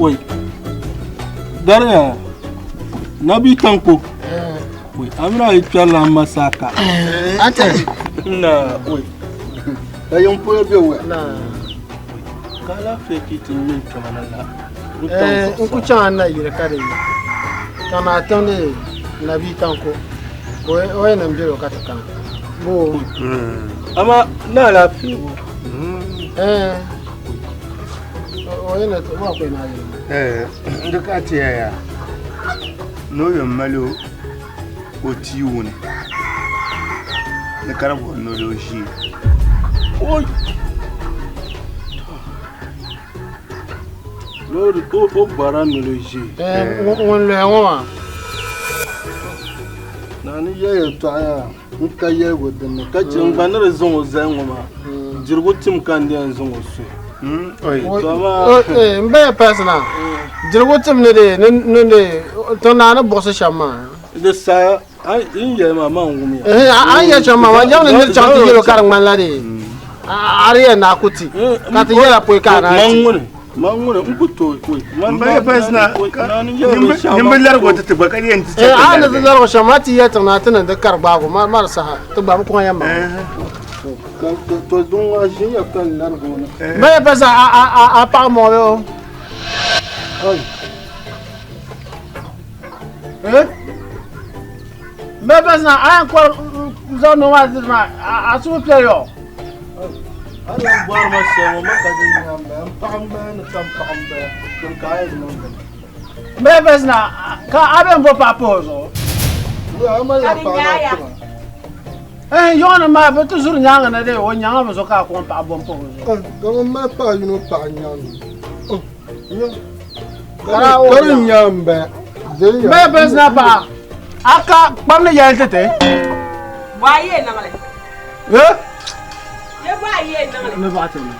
Oi. Dariya. Nabi Tanko. Oi, amina yi kpɛrila n ma saaka. Ate. Na, oi. Ka yiŋ polo be wɛ. Na. Ka alaafee ka yi ti ŋme n-kpɛma na la. N ku chaŋ a na yili ka di yi. Ka maa tiŋ di Nabi Tanko ka o yɛn niŋ beli o ka ti kana. Bo. Ama ni alaafee bo. O yɛn na ti wa kɔyi na yili. Di ka ti yɛya ni o yɛn mali o tia wuni ni ka di bɔri ni o lee ʒii. Oi! Loori o gbara noli ʒee. Ŋun loya ŋɔ maa. Naa ni yɛli yɛltɔɣa yaa n ka yɛligu dinni ka chɛ n gba ni di zaŋ o zali ŋɔ maa dirigu tim ka n di yɛn zaŋ o suhi. N baya paasi na dirigu tim ni di ni di tiŋ naa ni buɣisi shɛm maa. Di saha a yi yɛli maa man wumya. A ni yɛli shɛm maa man jɛm ni niri chaŋ ti yɛlo ka di ŋmanila di a di yɛn naa ku ti ka ti yɛla pɔi ka a naa Man ti. ŋuni man ŋuni n ku tooi koi. N baya paasi na nyin bi larigi o ti ti gba ka di yɛn ti chɛ A ni ti larigi shɛm a ti yɛli tiŋ naa ti ni di kari gbaagu ma di saha ti gba bi kɔŋ yɛn maŋ. To duŋ a ʒinya ka n larigi o na. N baya paasi a paɣa mɔɣi bɛ o. Mɛ bɛ zina a yɛn kɔri zaŋ noo maa diri maa a suhu piɛli yɔ. A yɛn bɔri ma shɛli ŋɔ ma ka di nya m baya m paɣa m baya ni ka m paɣa m baya din ka a yɛn niŋ dini. Mɛ bɛ zina ka a bɛn bo paɣa pahi o zuɣu. A malila paɣa maa kpɛma. Eh yɔŋ ni maa bɛ ti zuri nyaaŋa na dee o nyaŋa bi zuɣu ka a kɔŋ paɣa bom pahi o zuɣu. Ka ŋun mali paɣa yino paɣa nyaŋ Ka di nya m baya. Mɛ bɛ zina paɣa a ka kpam ni yɛli ti ti. Bɔɣa yee niŋli. Eh? Ye bɔɣa yee niŋli. Ni baɣa ti ni.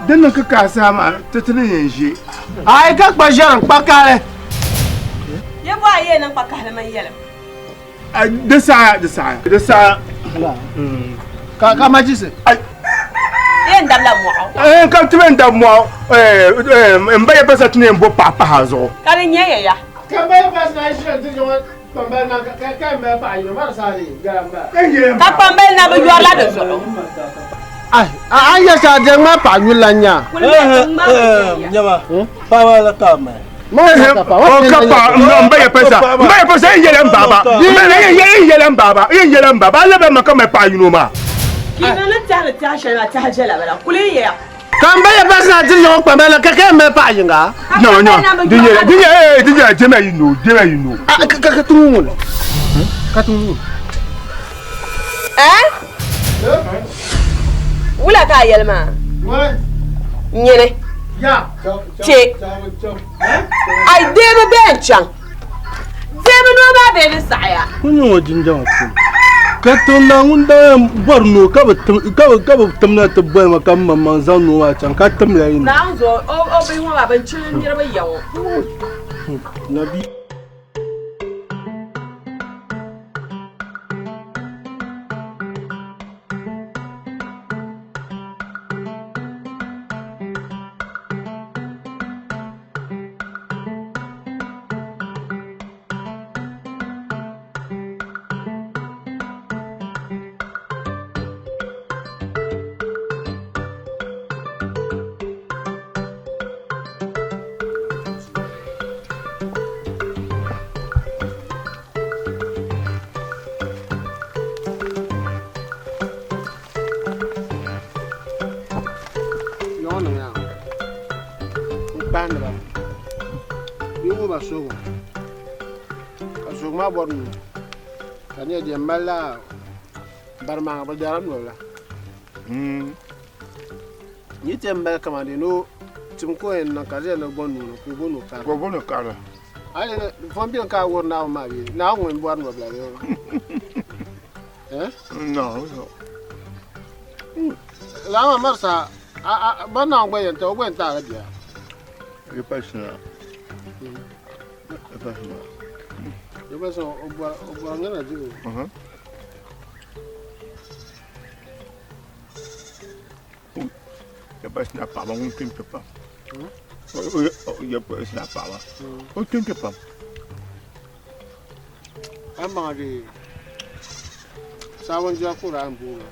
Din niŋ ka ka saha maa ti ti ni yɛn ʒe. Ayi ka kpa ʒɛrim kpa kahili. Ye bɔɣa yee niŋ kpa kahili man yɛlim. Di saha di saha di saha. Ka ka majisi. Yɛn dabila mɔɣu. Eh, ka ti bɛn dab mɔɣu n ba ya pasa ti ni yɛn bo paɣa pahi a zuɣu. Ka di nyɛ ya ya. Ka n ba ya pasa na ʒiya n-ti ŋɔ kpambali na ka ka n mali paɣa yino mara saha di gala m bala. Ka kpambali na bi yɔrila di zuɣu. Ai a yɛli shɛli a di ŋmani paɣa yuli la n-nya. Kuli mi ŋmani ya. Nyama paɣaba la ka a mali. O ka paɣa n ba ya pasa n ba ya pasa n yɛlɛ n baaba n yɛlɛ n baaba n yɛlɛ n baaba a laba ma ka mali paɣa yino maa. Kii niŋ ni tɛhi ni tɛhi shɛli maa tɛhi jɛla bala kuli n yɛya. Ka n ba ya pasa na diri yɔŋ kpambali la ka ka yɛn mali paɣa yiŋga. No no di nyɛla di nyɛla di nyɛla jɛma yi no jɛma yi no. Ka ka ti ŋun ka ti ŋun. Eh? Wula ka a yɛli maa? Nyini. Che. Ai deebi bee n chaŋ. Deebi noo maa bee di saɣaya. Ku nyɛ ŋɔ jinjama polo. Ka tiŋ naa ŋun daa yɛn bɔri noo ka bi tim ka bi ka bi timna ti boli ma ka m maŋmaŋ zaŋ noo maa chaŋ ka timla yi ni. Naawuni zuɣu o bihi ŋɔ maa bɛn chili niriba ya ŋɔ. Nabi. Yɔŋ niŋ yaa n kpahindi ba bɛ wuhi ba suhigu ka suhigu maa bɔri nuu ka di nyɛ di yɛn malila barimaŋa bi darila noli la Yi ti yɛn mali kaman di ni tim ka o yɛn niŋ ka di yɛn ni bo nuu ni ka o bo nuu karili. Ka o bo nuu karili. A yi ni fɔn beni ka a wuhiri Naawuni maa bee? Naawuni ŋun bɔri nɔbila bee? Eh? No, no. Lala maa marisa a ba Naawuni gba yɛn ti o gba yɛn ti a la bia. Yi pa shina. Yi pa shina. Yi pa shina o bɔri ŋana dibu. Ya ba sina paɣaba ŋun kpi n-kpi pam. O sina paɣaba o kpɛ pam. A maŋa di saawunjia ka o daa yɛn booni o.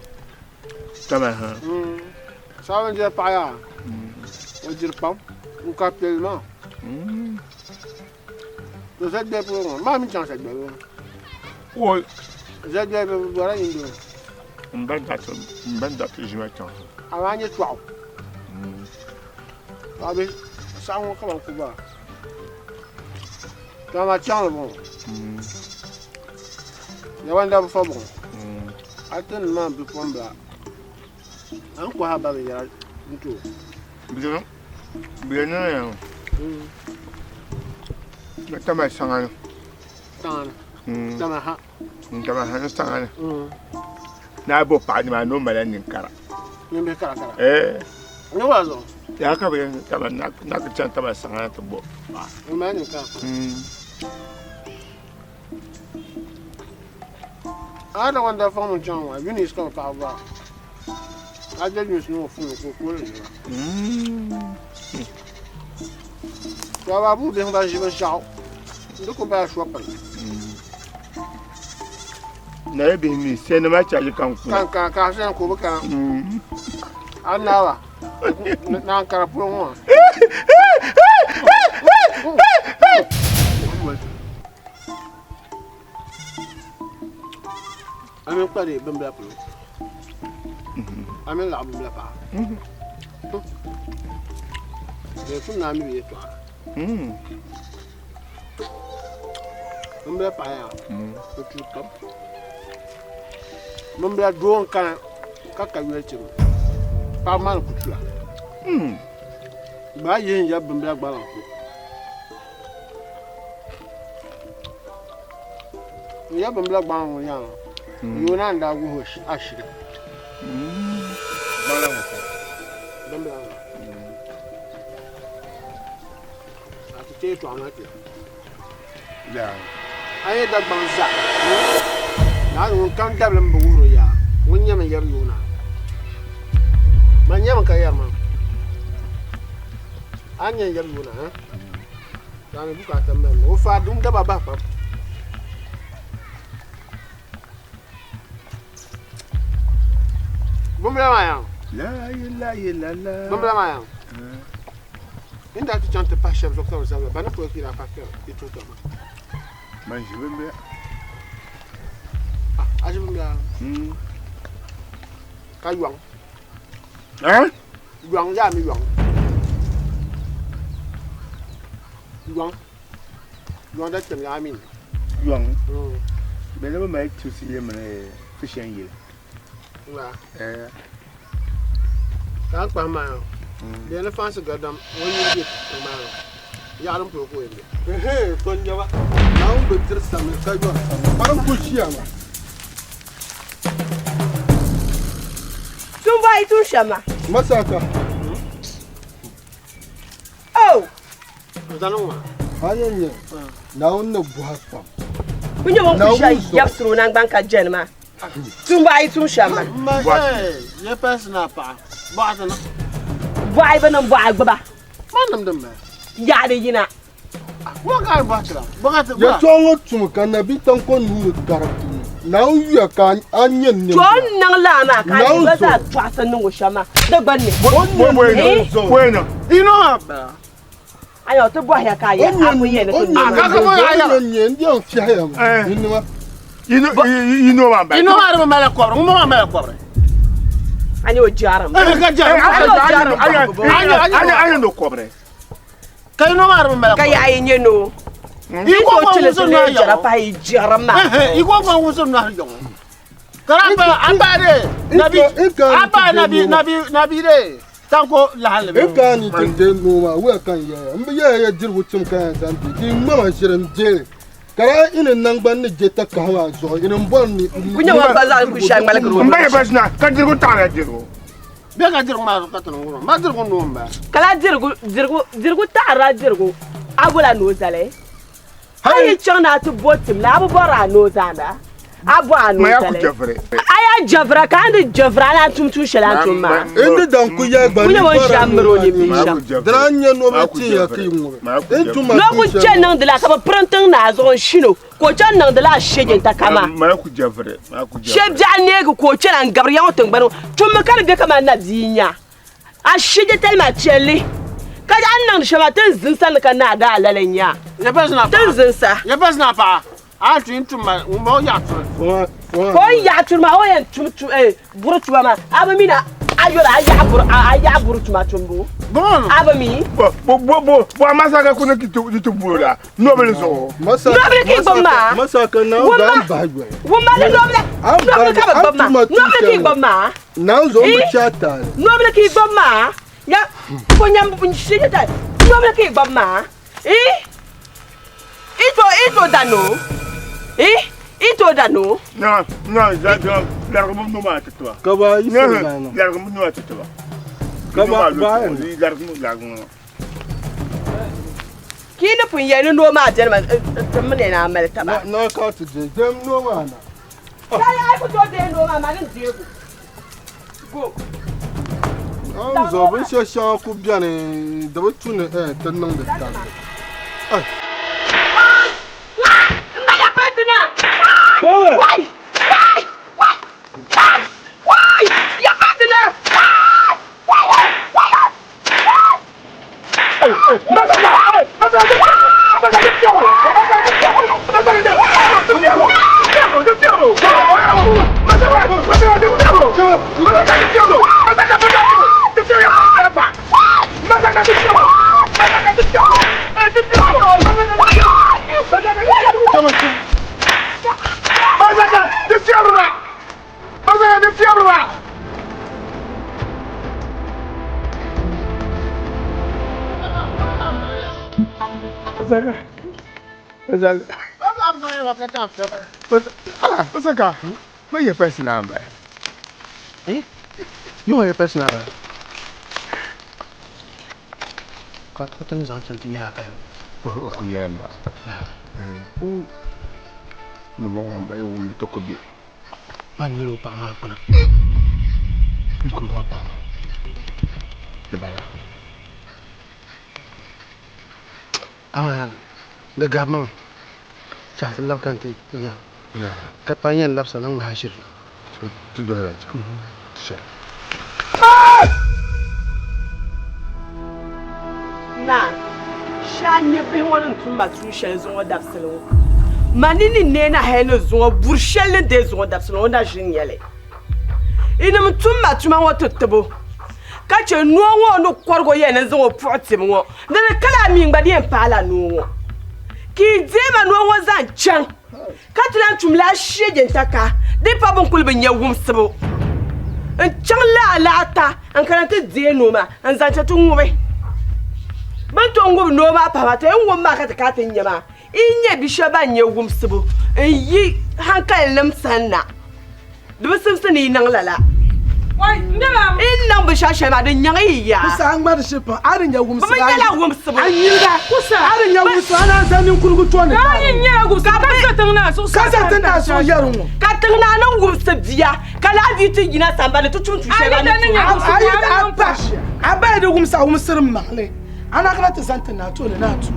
Taba ha. Saawunjia paɣa yaa o diri pam n ka piɛli maa. To zagbɛri polo ŋɔ maa mi chaŋ zagbɛri ŋɔ. O zagbɛri bi bɔra yin doo. N ba dati n ba dati ʒima chaŋ. Amaa nyɛ tɔɣu. Tɔɣu bihi saɣa ŋɔ ka ban ku ba. Tɔɣu maa chaŋli bɔŋɔ. Yawanda bi fa bɔŋɔ. A ti ni maa bipuɣimbila a ni kɔhi a ba binyɛra n-ti o. Bɛ niŋ ya ni tama saŋa ni. Saŋa ni. Tama ha. Tama ha ni saŋa ni. Ni a bo paɣa nima ni o mali ninkara. Nimbihi kara kara. Eh. Ni wa zuɣu. Ya ka bɛ tama na ku chaŋ tama saŋa ni ti bo paɣa. O mali ninkara. A da wanda fɔŋ min chaŋ maa Yunis ka bɛ paɣa ba a je Yunis ni o funi ka o kuli ʒiba. To a baa bihi ban ʒi binshɛɣu di ku bala shopping. Naya bihi mi sɛni maa chaji ka n kuna. Kan ka ka sɛni ka o bi kana. A naaba naan kara polo ŋɔ maa. A mini kpari bimbila polo a mini laɣa bimbila paɣa bee pun naa mi bi yɛltɔɣa bimbila paɣa yaa o tuui pam bimbila doo n kana ka ka yoli tiri o paɣaba maa ni ku tuya baa yihi n yɛbi bimbila gbalaŋ ko N yɛli bimbila gbaŋ ŋɔ nyaŋa, yoo naa n-daa wuhi o ashili. Gbaŋla ŋɔ ka? Bimbila ŋɔ. A ti teei tɔɣu maa ti. Yaa. A yi Dagbaŋ zaa, naa ni ŋun kam dabili m-bi wuhiri o yaa, ŋun nyami yɛri yoo naa. Man nyami ka yɛri maa. A ni nya n-yɛri yoo naa, ha? Daani bukaata m-bala maa. O faai dum daba bahi pam. Bimbila maa yaŋ. Bimbila maa yaŋ. N daa ti chaŋ ti pahi shɛba zuɣu ka bɛ zabira, ba ni pɔi ka yi daa pahi kpɛri yi tuhi taba maa. Man ʒi bimbila. Ah, a ʒi bimbila? Ka yɔŋ. Eh? Yɔŋ yaa mi yɔŋ. Yɔŋ. Yɔŋ da kpɛm yaa mi. Yɔŋ. Bɛ ni bi mali tusi yili mini fishan yili. Wa. Eh. Ka n kpahi maa. Bɛ ni fansi gadam ŋun yuli bɛ tiŋ maa ni. Yaɣali polo ka o yɛn bɛ. Ehe, to n nyaba. Naawuni bi diri samli ka yɔri samli. Kparim ku ʒiya maa. Tumbu a yi tum shɛm maa. Masaka. Oh! A yɛn nyɛ Naawuni ni bɔhi pam. Ku nyɛ ŋun ku ʒiya yɛbisiri o naŋgban ka jɛni maa. Tumbu a yi tum shɛm maa. Bɔɣi bi niŋ bɔɣi gbuba. Yaɣi di yina. Yɛtɔɣa ŋɔ tumi ka nabi Tanko nuu ni gari puuni. Naawuni yuya ka a nyɛ n To n niŋ laa maa ka a gba zaa tɔɣisi niŋ o shɛm maa di gbunni. Ayo ti bɔhiya ka a yɛ a ku yɛ ni ti niŋ. Ino maa di bi mali kɔbiri ŋun maa mali kɔbiri. A nyɛ o jarim. A nyɛ o kɔbiri. Ka yino maa di bi mali Ka yaɣa yi nyɛ noo. Yi ko tooi chili ti leei jɛra pahi yi jiɣirim maa. Yi ko gba wumsi nɔhi yɔŋ. Ka a pa a pa de nabi a pa nabi nabi nabi de tanko lahalli. N ka ni ti deei noo maa wuya ka n yɛya n bi yɛya ya dirigu tim ka yɛn zaŋ di di ŋmama ʒiri n deeli ka daa ini nangbani ni je takahi maa zuɣu ini n bɔri ni Ku nyɛ ŋun gba zaŋ ku shɛli ŋmaligi o N ba yɛ ba sina ka dirigu taɣila dirigu. Bɛ ka dirigu maa zuɣu ka ti niŋ ŋɔ maa dirigu noo m-bala. Ka lahi dirigu, dirigu, dirigu taɣirila dirigu, a bola noo zali? A yi chaŋ ni a ti bo tim la, a bi bɔri a noo zaanda? A bɔ a Ma yaa ku noontali. jɛviri. A yaa jɛvira ka a ni di jɛvira a naan tum tuun shɛli a ni tum maa. N di dan ku yɛli gba Ku ni nyɛ o ni bɔra ʒiɛm miri o ni noo bia shɛm. Dina n-nyɛ noo bi ti ya ka yi ŋubi. N tuma Noo ku chɛ niŋdila ka bɛ pirim tiŋ naa zuɣu n-shin o ka o chani niŋdila a shɛjinta kaman shɛ biɛɣu neegi ka o chana n-gabiri ya ŋɔ tiŋgbani ŋɔ. Tummi ka di be kaman nabia n-nya a shɛjintali maa chɛli ka a ni niŋdi shɛm maa ti ni zinsa ni ka naa daa lala n-nya ti ni zinsa. A ti n tum ma ŋun ba o yaɣa turi. Ka o yaɣa turi maa o yɛn tum buri tuma maa a bi mi na a yɔli a yaɣa buri a yaɣa buri tuma tumbu a bi mi. Bo bo bo bo a masaka ku ni ti ti buri la nobili zuɣu. Nobili ka i gbubi maa. Masaka na n ba n bahi yɔli. Wumma ni nobili nobili ka bi gbubi maa nobili ka i gbubi maa. Naa zuɣu bi chɛ a taali. Nobili ka i gbubi maa ya ko nyam nobili ka i gbubi maa. Eh? Ito ito dano. Eh? Ito dano. Na na za za largi mu ma ti tiba. Ka ba yi siri na. Largi mu ma ti tiba. Ka ba ba largi mu largi mu. Ki ni pun yɛli ni noo maa beni ma ti mini na mali taba. Na ka ti je dem noo maa na. Ka yi ku tooi deei noo maa ma ni deegu. Go. An zuɣu binshɛli shɛŋa ku beni di bi tu ni ti niŋdi tandi. Osaka, ma yɛ personal ba. Eh? You want your personal ba? Ka ka tin zaŋ chaŋ ti nyaha ka. O ku yɛn ba. Ni bɔŋɔ ba yi wuli to ko bi. Man yɛl o paɣa maa kpuna. N ku o paɣa maa. Di bala. Amaa di gabimi mi. Chahi ti labi ka n ti nya. Ka pa yɛn labisa na ŋmahi ʒiri. Ti doli la chaŋ. Ti shɛli. Naa, shee a nya bihi ŋɔ ni tum ma tuun shɛli zuŋɔ dabisili ŋɔ. Ma ni ni neei na hali ni zuŋɔ buri shɛli ni deei zuŋɔ dabisili ŋɔ na ʒi n-nya li. Yinim tum ma tuma ŋɔ ti tibo, ka chɛ noo ŋɔ ni kɔrig o yɛli ni n zaŋ o puɣi tim ŋɔ. Di ni kala a mi gba di yɛn paai la noo ŋɔ. Ka yi deei ma noo ŋɔ zaŋ chaŋ, ka ti lan tum lala shiɛjintaka di pa bɛ ni kul bi nya wumsibu. N chaŋ lala ata n-kana ti deei noo maa n-zaŋ chaŋ ti ŋubi. Bɛ ni tooi ŋubi noo maa pahi maa, to yi ŋubi maa ka ti kana ti nya maa, yi nya bi shɛba ban nya wumsibu n-yi hankalinim sani na. Di bi simsi ni yi niŋ lala. Yi ni niŋ binshɛɣu shɛli maa, di nyaŋ yi yaa. Kusa, a ŋmari shili pam, a di nya wumsibu. Bɛ mi nyɛla wumsibu. A nyiliga. Kusa, a di nya wumsibu, a naan zaŋ ninkurigu tooni taai. A yi nyɛla wumsibu, ka za tiŋ naa zuɣusaa. Ka za tiŋ naa zuɣu yɛri ŋɔ. Ka tiŋ naa ni wumsi bia, ka lala bia ti yina sambani ti tum tuun shɛli a ni tum. A yi a ba, a ba yi di wumsi a wumsiri maŋli, a na kana ti zaŋ tiŋ naa tooni ni a tuui.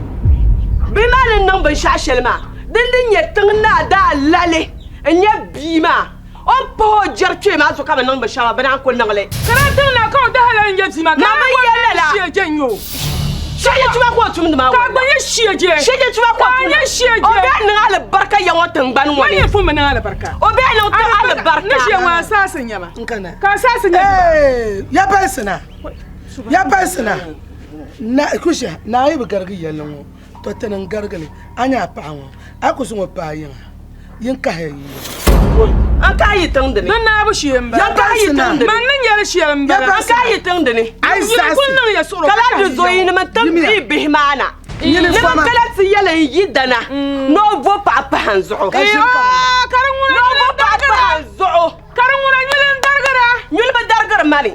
Bɛ maa ni niŋ binshɛɣu shɛli maa, din di nyɛ tiŋ naa daa lali. N nya bia maa, o ni pahi o jɛri kpee maa zuɣu ka bɛ niŋ binshɛɣu maa, bɛ naan ku niŋ li. Ka daa tiŋ na ka o daa lan nya bia maa, ka Maa mi gba yɛli lala. nyɛ shia je n-nyɛ o. Shɛji tuma ka o tumdi maa Ka walla. gba nyɛ shia je. Shɛji tuma ka o Ka tumdi. nyɛ shia je. O bee niŋ alibarika ya ŋɔ tiŋgbani ŋɔ Ma ni. nyɛ fun bi niŋ alibarika. O bee niŋ ti alibarika. Ni shia ŋɔ a saasi n-nyɛ ma. N kana. Ka a saasi nyɛ bia. Ee, ya balisi na. Ya balisi na. Na, kusha, naa yi bi garigi yɛlli ŋɔ, tɔ tini n-garigi li. A nya a paɣa ŋɔ, a ku zaŋ o paai yiŋa. Yin kahi yi. N kahi yi tiŋ dini. Di naabu shee m-bala. N kahi yi tiŋ dini. Man ni nyɛ li shɛli m-bala. N kahi yi tiŋ dini. A yi Yi kul niŋ ya suɣuro Ka ka lahi kahi di zo yi ni mi tim bɛ bihi maa na. Ni mi kala ti yɛli n yi dana ni o bo paɣa pahi n zuɣu. Ka di ŋuna Ni o bo paɣa pahi n zuɣu. Ka di ŋuna nyuli n-darigira. Nyuli bi darigiri ma ni.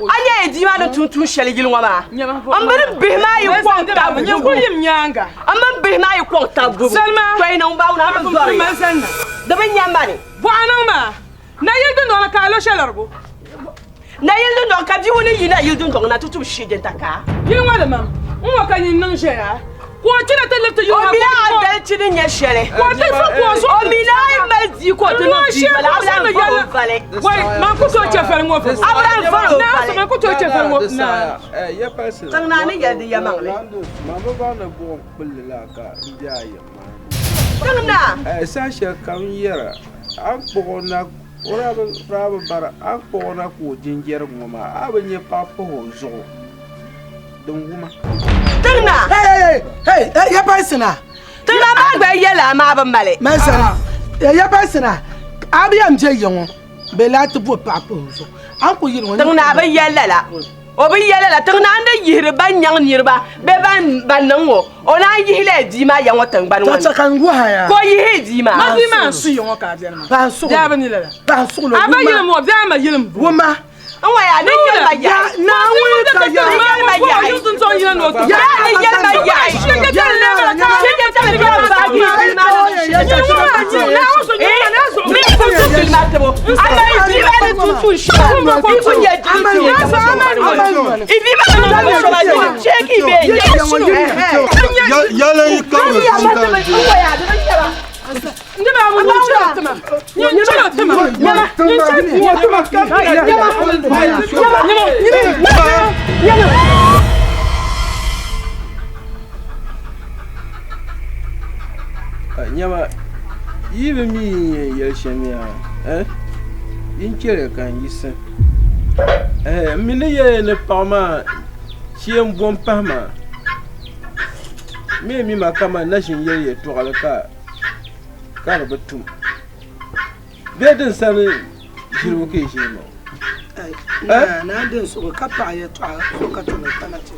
A nyɛ yi bia maa ni tum tuun shɛli yili ŋɔ maa? M mini bihi maa yi kɔŋ tab gubu. M mini bihi maa yi kɔŋ tab gubu. To yi niŋ baawuna a bi zɔri ya. Di bi nya ma ni. Bɔɣa niŋ maa, nayili dundɔŋ ni ka a lo shɛlɔrigu. Nayili dundɔŋ ka bia ŋuni yi nayili dundɔŋ na ti tum shee ka. Yili ŋɔ di mam n ŋɔ ka nyin niŋ ʒɛya ka o kpina ti liriti yili O maa mi a dali ni nyɛ shɛli. Ka o ti fo ka o zuɣu O mi na yi mali bia ka o ti niŋ bia bala a bi lahi vɔri o vali. Wai man ku tooi chɛ fali ŋɔ A bi lahi vɔri o vali. Man ku tooi chɛ fali ŋɔ na. Tiŋ naa ni yɛli di yɛlimaŋli. Man bi baŋ ni buɣim kpulli la ka n be a yiŋ maa ni. Tiŋ naa. Saha shɛli kam n yɛra a ni kpuɣi o na O daa bi bara a ni kpuɣ o na ka o jinjɛrigi ŋɔ maa, a bi nya paɣa pahi o zuɣu din wuma. Tiŋna! Hey, hey, ya paisina. Tiŋna maa gba yɛla a maa bi mali. Mansana, ya paisina, a bi yɛn bɛ ya ŋɔ, bɛ laa ti bo paɣa pahi o zuɣu. A ni ku yiri ŋɔ. Tiŋna a bi yɛli lala. O bi yɛli lala. Tiŋna n di yihiri ban nyaŋ niriba bee ban niŋ ŋɔ. O naan yihi la bia maa ya ŋɔ tiŋgbani ŋɔ ni. Ka chɛ ka n guhi a yaa. Ka o yihi bia maa. Ma bia maa n-su ya ŋɔ ka a beni maa. Paɣa n-suɣili. Bee a bi ni lala? Paɣa n-suɣili o. A ba yilim ŋɔ bee a ma yilim bɔ? Wumma. N ŋɔ yaa, ni yɛli ma yaɣi. Naawuni ka yaa. Ni yɛli ma yaɣi. Yaa ni yɛli ma yaɣi. Nyama yi bi mi yi ni yɛn yɛli shɛm yaa, eh? Yin chɛli ka n yiɣisi. Eh, m mi ni yɛli ni paɣa maa shee m-bo m-pahi ma. M mi mi ma kaman na ʒin yɛli yɛtɔɣili ka ka di bi tum. Bee din sani ʒiribu ka yi ʒiri ma? Naa din suɣi ka paɣa yɛtɔɣa so ka tumi ka na ti.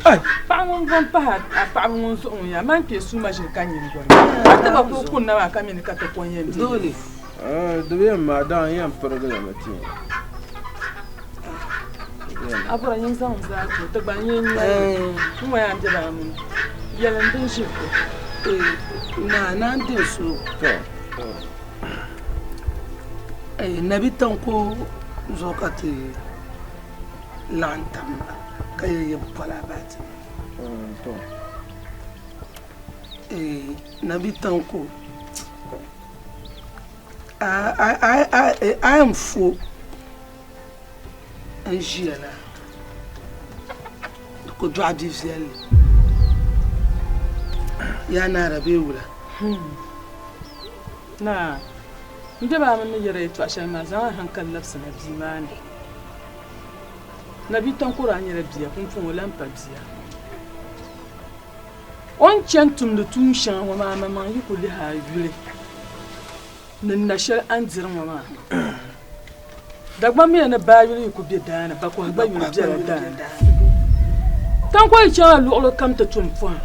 Paɣa ŋun bo m-pahi a paɣaba ŋun zuɣu ŋun yaa man kpee suuma ʒiri ka nyini gɔri. A ti gba kuli kunna maa ka mi ni ka ti ko n-yɛn be. Dole. Di bi yɛn maai daŋ n yɛn pirigi li mi ti. A bɔra nyin zaŋ zaa ti o ti gba n-yɛn nyɛli n ŋɔ yaa m-be ba mini yɛli n din ʒiri ti. Naa naa din suɣi. Nabi Tanko zuɣu ka ti laɣim tam ka yɛ yɛ pola baati. Nabi Tanko a yɛn fo n ʒiya la di ku dɔɣi bia viɛlli yaa naara bee wula? Naa, m be ba mini ni yɛra yɛtɔɣ shɛli maa, zaŋ a haŋkali labisi na bia maa ni. Nabia Taŋkɔro a nyɛla bia, pumpɔŋɔ o lan pa bia. O ni chani tumdi tuun shɛŋa ŋɔ maa, amaŋmaŋ yi ku lihi a yuli ni na shɛli a ni diri ŋɔ maa. Dagbaŋ miya ni baa yuli yi ku be daa ni, bakɔhi gba yuli bela daa ni. Taŋkɔro yi chaŋ a luɣili kam ti tum pɔhim.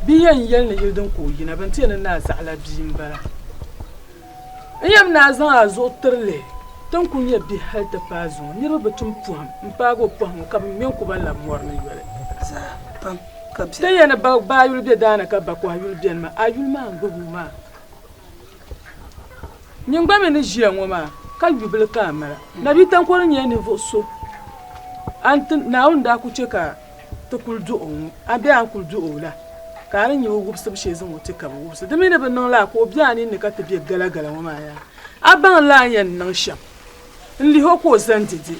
Bɛ yɛn yɛli ni yili din ka o yina, bɛ ni ti yɛli ni naa zaɣila bia m-bala. N yɛm ni a zaŋ a zuɣu tiri lihi, ti ni kul nyɛ bihi hal ti paai zuŋɔ. Niriba bi tum pɔhim m-paagi o pɔhim ŋɔ, ka bɛ ŋme n-ku ba lab mɔri ni yoli. Ti yɛn ni baa yuli be daa ni ka bakɔhi yuli beni maa, a yuli maa n-gbib o maa. Nyin gba mi ni ʒiya ŋɔ maa, ka yubili ka a mali. Nabia Tankɔri nyɛla ninvuɣ so a ni ti Naawuni daa ku chɛ ka ti kul duh o ŋɔ, a bee a ni kul duh o la, ka a ni nya o wubisibu shee zaŋ o ti ka bɛ wubisi. Di mi ni bi niŋ lala ka o be a ninni ka ti be galagala ŋɔ maa yaa, a baŋ la a ni yɛn niŋ shɛm n-lihi o ka o zani dɛde.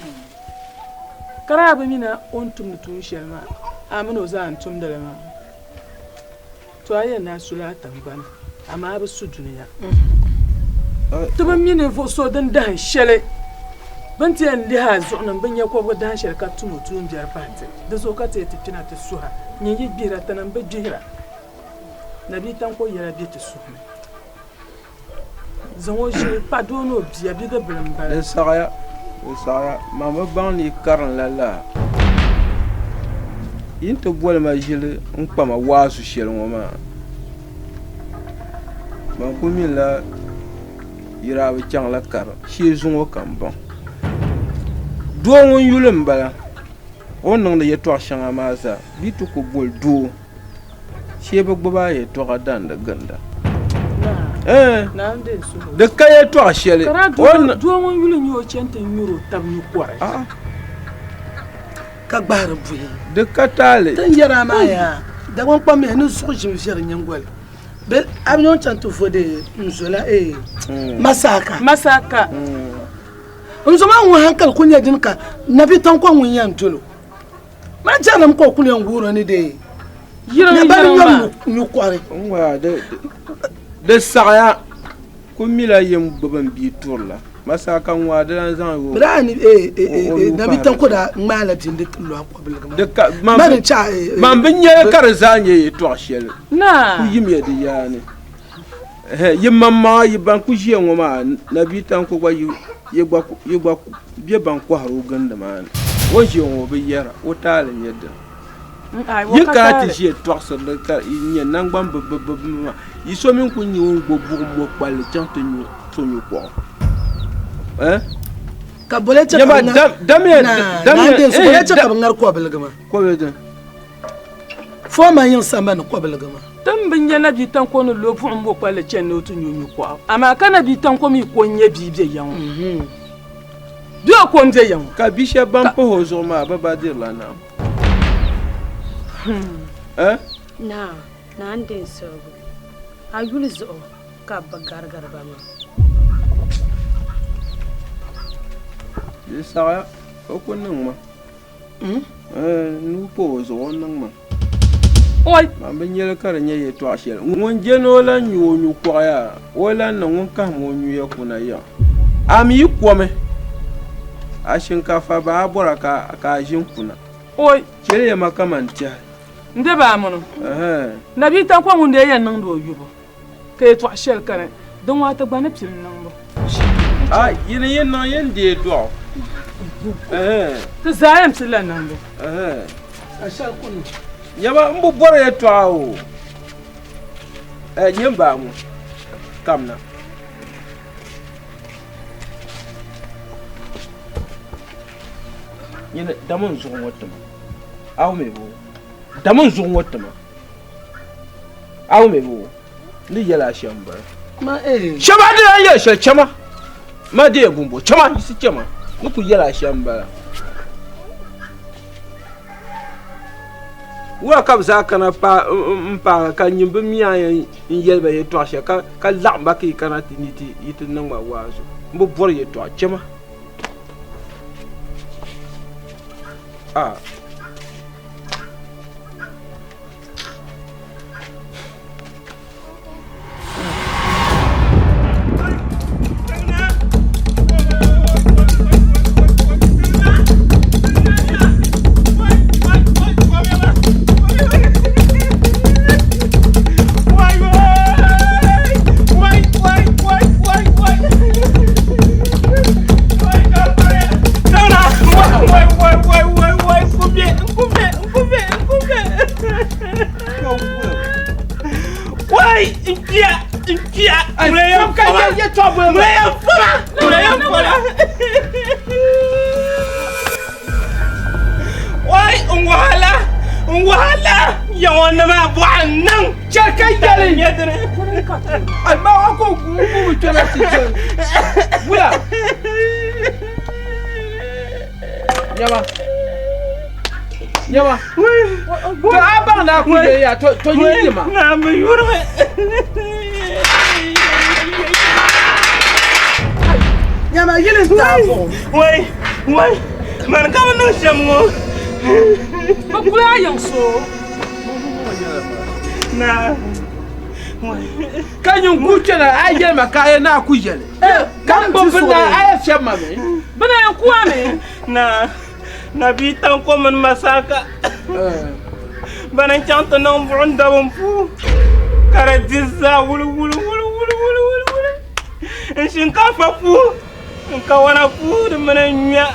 Ka daa bi mi ni o ni tumdi tuun shɛli maa, a min o zaa n-tumdi li maa. To a yɛn ni a sula a tiŋgbani, amaa a bi su dunia. Ti bi mi ninvuɣ so din dahin shɛli bɛ ni ti yɛn lihi a zuɣu ni m-bi nya kɔbiga dahin shɛli ka tum o tuumbiɛri pahi ti. Di zuɣu ka ti yɛn ti kpina ti suha. Nyin yi gbihira, tinim bi gbihira. Nabia Tanko yɛla be ti suhu ni. Zaŋ o ʒili pa doo ni o bia, bidibila m-bala. Di saɣiya, di saɣiya, man bi baŋ ni yi karinla laa. Yi ni ti boli ma ʒili n-kpa ma waazu shɛli ŋɔ maa, man kul minila yi daa bi chaŋla karim shee zuŋɔ ka m baŋ. Doo ŋun yuli m-bala, o ni niŋdi yɛtɔɣ shɛŋa maa zaa, bɛ yi ti ku boli doo. Shee bi gbubi a yɛtɔɣa dandi ginda. Naa, Di ka yɛltɔɣa shɛli. Doo ŋun yuli nyɛ o chani ti nyuri o tab nyukɔri. Ka gbahiri buhi. Di ka taali. Ti ni yɛri a maa yaa, Dagbaŋ kpambihi ni zuɣu ʒim viɛri nyingoli. Bɛ a bi nya o ni chaŋ ti vo di n-zo la ee Masaka. Masaka. N-zo maa ŋun hankali kuli nyɛ dini ka Nabi Tanko ŋun yɛn dol o. Maa jɛrilim ka o kuli yɛn guuri ni dee Yiriŋ bani yiriŋ maa. nyukɔri. Di saɣiya ku mila yim gbubi n bia turila. Masaka ŋɔ a di lan zaŋ o. Bɛ daa ni Nabi Tanko daa ŋmaala bindi ti lɔhi kɔbiligi maa. Ma di chahi. Man bi nyɛli ka di zaa nyɛ yɛtɔɣ shɛli. Ku yimiya di yaa ni. Yi maŋmaŋa yi ban ku ʒiya ŋɔ maa Nabi Tanko gba yi gba be ban kɔhiri o gindi maa ni. O ni ʒiya ŋɔ o bi yɛra, o taali n-nyɛ dini. Yi kana ti ʒiya tɔɣisiri li ka yi nya naŋgban bibbibbibbi maa, yi so mi n-kul nyɛ ŋun gbubi buɣim mɔkpalli chaŋ ti nyu so nyukɔɣu. Ka boli chɛ ka bɛ ŋari kɔbiligi maa. Kɔbiligi dini? Foma yiŋ sambani kɔbiligi maa. Ti mi bi nya Nabia Tanko ni lo buɣim mɔkpalli chani ni o ti nyu nyukɔɣu, amaa ka Nabia Tanko mi ko n-nyɛ bia be ya ŋɔ. Bɛ o ko m-be ya ŋɔ. Ka bi shɛba ban pahi o zuɣu maa bɛ ba dirila nam. Eh? Naa, naa n-di n suhigu. A yuli zuɣu ka bɛ garigiri ba maa. Di saɣiya, o ku niŋ ma. Nuu pa o zuɣu o niŋ ma. Oi! Man bi nyɛli ka di nyɛ yɛltɔɣa shɛli. Ŋun je ni o lan nyu o nyukɔɣu yaa, o lan niŋ ŋun kahim o nyuya kuna yiɣi. A mi yi komi a shinkaafa ba a bɔra ka a ʒini kuna. Oi! Chɛliya ma kaman tɛhi. N de ba amunu. Nabia Tankwa ŋun dee yɛn niŋdi o yubu ka yɛtɔɣa shɛli kani din ŋɔ a ti gba ni pili niŋbu. A yini yi niŋ yin deei dɔɣu. Ti zaa yɛn pilila niŋbu. Nyama m bi bɔri yɛtɔɣa o. Nyɛ m ba ŋɔ kamina. Nyini dama n zuɣu ŋɔ tima. A wum bo? Dama n zuɣu ŋɔ tima. A wum bo? N ni yɛli a shɛm m-bala. Chama a di lan yɛli shɛli chama. Ma deei bumbo chama yiɣisi chama. N ni kuli yɛli a shɛm m-bala. Wula ka bɛ zaa kana m-paagi ka nyin bi mi a yɛn yɛli ba yɛtɔɣ shɛli ka laɣim ba ka yi kana ti yi ti niŋ ma waazu. M bi bɔri yɛtɔɣa chama. Ah. Nyama yili n taai buɣim. Wai, wai, mani ka bi niŋ shɛm ŋɔ. Bɛ kuli a yiŋ so. Naa. Ka nyin ku chana a yɛli ma ka a yɛ ni a ku yɛli. Ka n gbubi bini a yɛ fiɛbi ma mi. Bɛ na yɛn ku a mi. Naa, Nabii Tanko mini Masaka bana n-chaŋ ti niŋ buɣim dabim puu ka di di zaa wuli wuli wuli wuli wuli wuli wuli n shinkaafa puu n kawana puu di mini n nyuya.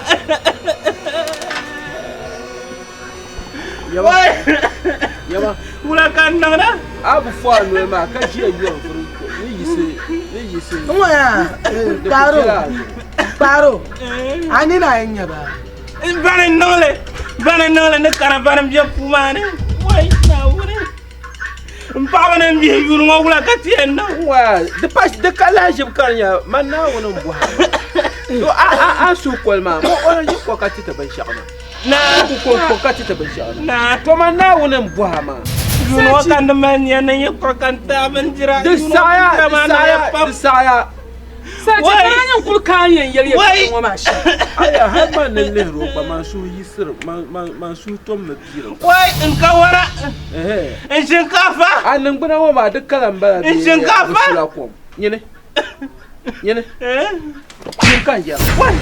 Yaba. Wula ka n niŋda? A bi fo a noli maa ka ʒiya yɔri vuri ni yiɣisi ni yiɣisi. N ŋɔ yaa kpaaro kpaaro a nini a yɛn nyɛ ba. Bani n niŋli bani n niŋli ni kana bani n bɛ puu maa ni wai Naawuni. N paɣaba ni n bihi yuuni ŋɔ wula ka ti yɛn niŋ? Wa, di pa di ka lahiʒibu ka di nyɛ man Naawuni n bɔhi a. A a suhu koli maa, o o na ʒi kɔ ka ti ti binshɛɣu na. Naa. O ku ko kɔ ka ti ti binshɛɣu na. Naa. To man Naawuni n bɔhi a maa. Yuuni ŋɔ ka n di mali nia ni n yi kpuɣi ka n ti a bindira. Di saɣaya, di saɣaya, di saɣaya. Sachi ka a nyin kuli ka a yɛn yɛli yɛltɔɣa ŋɔ maa shɛm. Aya, hali man ni lihiri o gba, man suhu yiɣisiri, man suhu tommi biiri. Wai, n kawara, n shinkaafa. A niŋgbuna ŋɔ maa di kala m-bala bee N shinkaafa. di sula kom? Nyini, nyini, nyini ka n yɛra. Wai!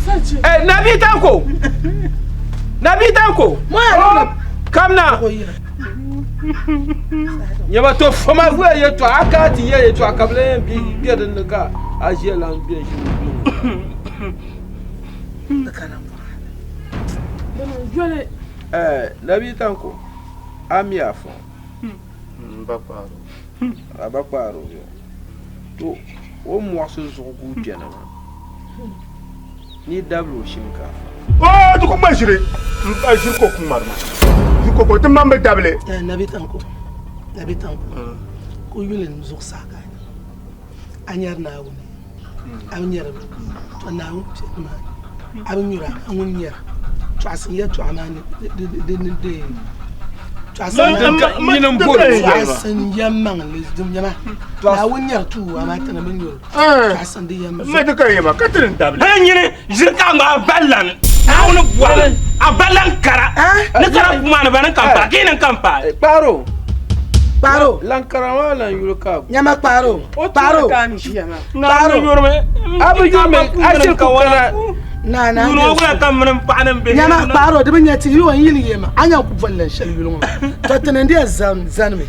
Sachi. Eh, Nabi Tanko! Nabi Tanko! Kamna! Nyɛma to foma gula yɛltɔɣa a kana ti yɛ yɛltɔɣa ka bi lan yɛn be din ni ka a ʒiya lan bɛ ʒi Nabi Tanko a mi a fɔŋ N ba kpaaro. A ba kpaaro yo to o mɔɣisi zuɣu guui kpɛna maa ni dabili o shinkaafa. Oo di ku ŋma ʒiri n ba ʒiri ka o ku ŋmari maa ʒiri ka o ti man bi dabili. Nabi Tanko Nabi Tanko ka o yuli n zuɣusaa ka a nyari Naawuni a bi nyari mi to Naawuni kpe nimaani a bi nyura a ŋun nyara tɔɣisim yɛltɔɣa maa ni di ni deei tɔɣisim yɛlimaŋli din nyɛma Naawuni nyari tuui amaa ti ni bi nyuri tɔɣisim di yɛlimaŋli. Ma di ka yɛma ka ti ni dabili. Hali nyini ʒiri ka a ba lan Naawuni bɔhim a ba lan kara ni kara puma ni ba ni kan paai ka yi ni kan paai. Kpaaro. Kpaaro. Lan kara maa lan yuli ka. Nyama kpaaro. Kpaaro. Kpaaro. A bi yurimi a shiri ku kana. Na na. Yuuni ŋɔ wula ka mini n paɣa ni n bihi. Nyama kpaaro di bi nya ti yi o yili yema a nya ku boli lan shɛli yuli ŋɔ maa to ti ni di yɛn zanimi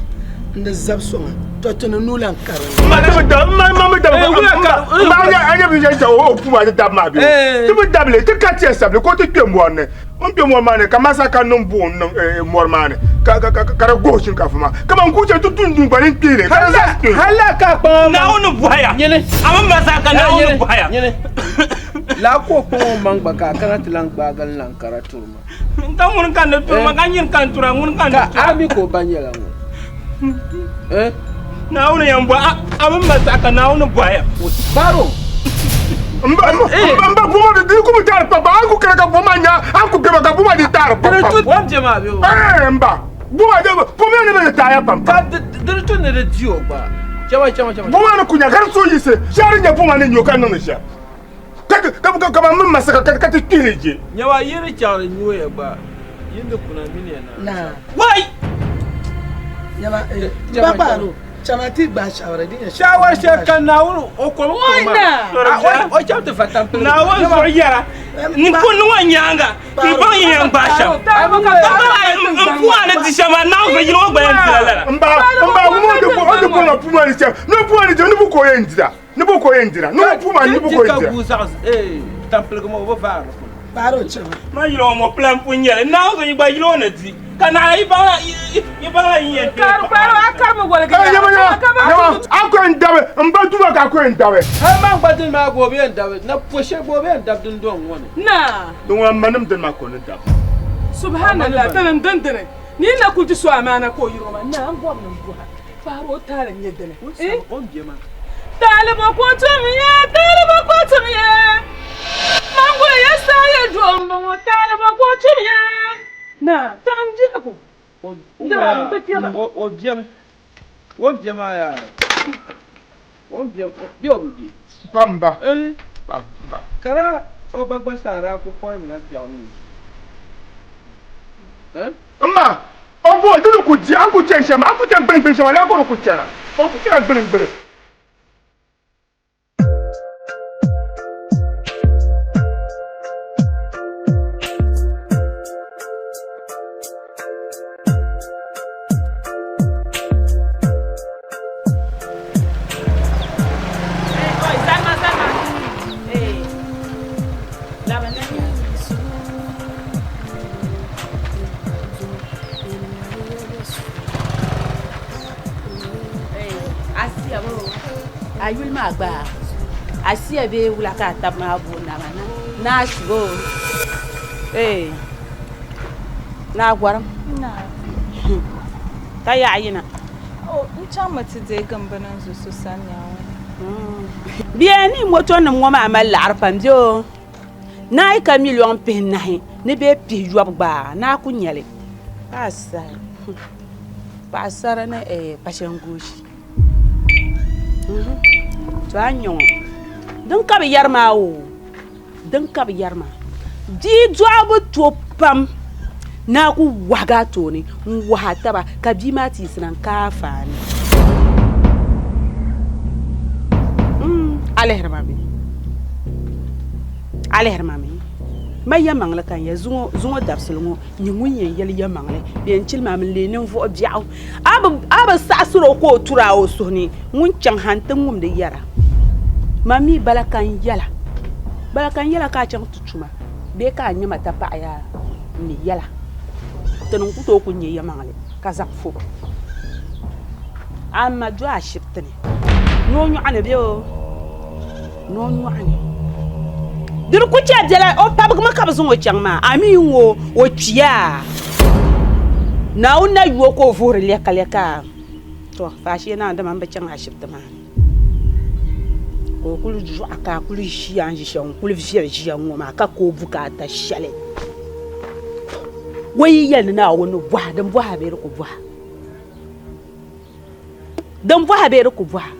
n di zabi soŋa to ti ni nuu lan kari. Ma ti bi dabi ma ma bi dabi ma a nya a nya bi yɛn chɛ o puma ti dabi maa bɛ ti bi dabili ti ka tiɛ sabili ka o ti kpɛ mɔri ni n kpɛ mɔri maa ni ka masa ka niŋ buɣum niŋ mɔri maa ni ka ka ka di gohi shinkaafa maa kaman ku chɛ ti dundun gba ni kpeeli ka di zaa kpee. Hali ka kpaŋa maa Naawuni bɔhaya nyini a mi masa ka Naawuni bɔhaya nyini laa ka o kpaŋ o maŋ gba ka a kana ti lan gbaagi n lan kara turi ma. N ka ŋuni ka n ni turi ma ka nyini ka n tura ŋuni ka n ni Ka tura. a mi ka o ba nyɛla ŋun eh Naawuni yɛn bɔhi a mi masa ka Naawuni bɔhaya. Baro n ba n ba boma di ku bi taari pam pam a ku kana ka boma nya a ku bema ka boma di taari pam pam. Kom je maa bɛ o. Ee n ba boma de boma ni bi taaya pam pam. Ka di di tu ni di di o gba. Chama chama chama. Boma ni ku nya ka di so yiɣisi shɛli di nyɛ boma ni nyo ka niŋdi shɛm ka ka ka ka min masaka ka ka ti kpihili je. Nyawa yi di chaŋ di nyoya gba yi ni kuna mini ya na. Wai! Nyama n ba kpaaro. Chama ti gbaai shawara din yɛn Shawara shɛli ka Naawuni o kom kuri maa o chaŋ ti va tampiligu. Naawuni zuɣu yɛra n ku niŋ o nyaaŋa n baŋ yi yɛn gbaai shɛm. N puhi a ni di shɛm maa Naawuni yili o gba yɛn dila lala. N ba n ba ŋun o di o di bɔŋɔ puma ni shɛm ni o puma ni shɛm ni bu ka o yɛn dira ni bu ka o yɛn dira ni o puma ni bu ka o yɛn dira. Ka guui zaɣ tampiligu maa o bi vaari li. Kpaaro chama. Ma yili o mɔpila n pun nyɛli Naawuni zuɣu yi gba yili o ni di ka naɣila yi baŋla yi baŋla yi yɛn kpee Kpaaro kpaaro a karimi woligi ya. Yama yama yama a ko n dabi n ba duma ka a ko n dabi. Hali man gba dini maa gba o bi yɛn dabi na po shɛli gba o bi yɛn dabi din dɔŋ ŋɔ ni. Naa. Din ŋɔ n ma nim dini maa ka o ni dabi. Subhanallah tani n din dini ni yi na kuli ti so amaana ka o yiri o maa naa n bɔri ni n bɔha kpaaro o taali n nyɛ dini. O ni bɛ maa. Taali bɔ ka o tum ya taali bɔ ka o tum ya Manguli ya saa ya duɣu m bɔŋɔ taali bɔ ka o tum ya Naa taɣi n biɛhigu dama m bi kpɛma. O biɛmi o ni bɛ maa yaa o ni bɛ bɛ o bi bɛ. Pam ba pam ba. Kara o ba gba saa daa ku pɔhimla biɛɣu ni o. M ma o bo di ni ku di a ku chani shɛm a ku chani gbiriŋgbiriŋ shɛm a lee ku di ku chana o ku chana gbiriŋgbiriŋ. A yuli maa gba Asiya bee wula ka a taba maa booni a maa Naa Shibo ee Naa Gɔrim. Ka yaɣa yina. O, n chaŋmi ti deegi m bini n zo so sani yaa ŋɔ. Bia ni moto nim ŋɔ maa mali laɣiri pam bɛ o. Naai ka miliɔŋ pihinahi ni bee pihiyɔbu gba naa ku nya li. Paɣasara ni kpashangooshi. To a ni nya ŋɔ din ka bɛ yɛri maa oo din ka bɛ yɛri maa bia dɔɣibu to pam ni a ku wahigi a tooni n-wahi a taba ka bia maa ti yiɣisina n-ka afaani. A lihiri ma mi? A lihiri ma mi? Ma yɛlimaŋli ka n yɛli zuŋɔ dabisili ŋɔ nyɛ ŋun yɛn yɛli yɛlimaŋli bee n-chili maa mi n-leei ninvuɣ biɛɣu. A bi saɣisir o ka o tur a o suhu ni ŋun chaŋ ha nti ŋumdi yɛra, Man mi bala ka n yɛla, bala ka n yɛla ka a chaŋ ti tuma bee ka a nya ma tapaɣa yaa n ni yɛla. Ti ni ku tooi kuli nya yɛlimaŋli ka zaŋ fo a ma do ashibiti ni ni o nyɔɣu ni bee o ni o nyɔɣu ni. Di di ku chɛ biɛla o pabigimi ka bɛ zaŋ o chaŋ maa, a mi ŋɔ o kpiya. Naawuni na yu o ka o vuhiri lɛkalɛka. Tɔ, faashee naan dama m bi chaŋ ashibiti maa ni. Ka o kuli zuɣa ka a kuli ʒiya n ʒi shɛli n kuli viɛli ʒiya ŋɔ maa ka ka o bukaata shɛli. O yi yɛli ni Naawuni ni bɔha din bɔha bee di ku bɔha? Din bɔha bee di ku bɔha?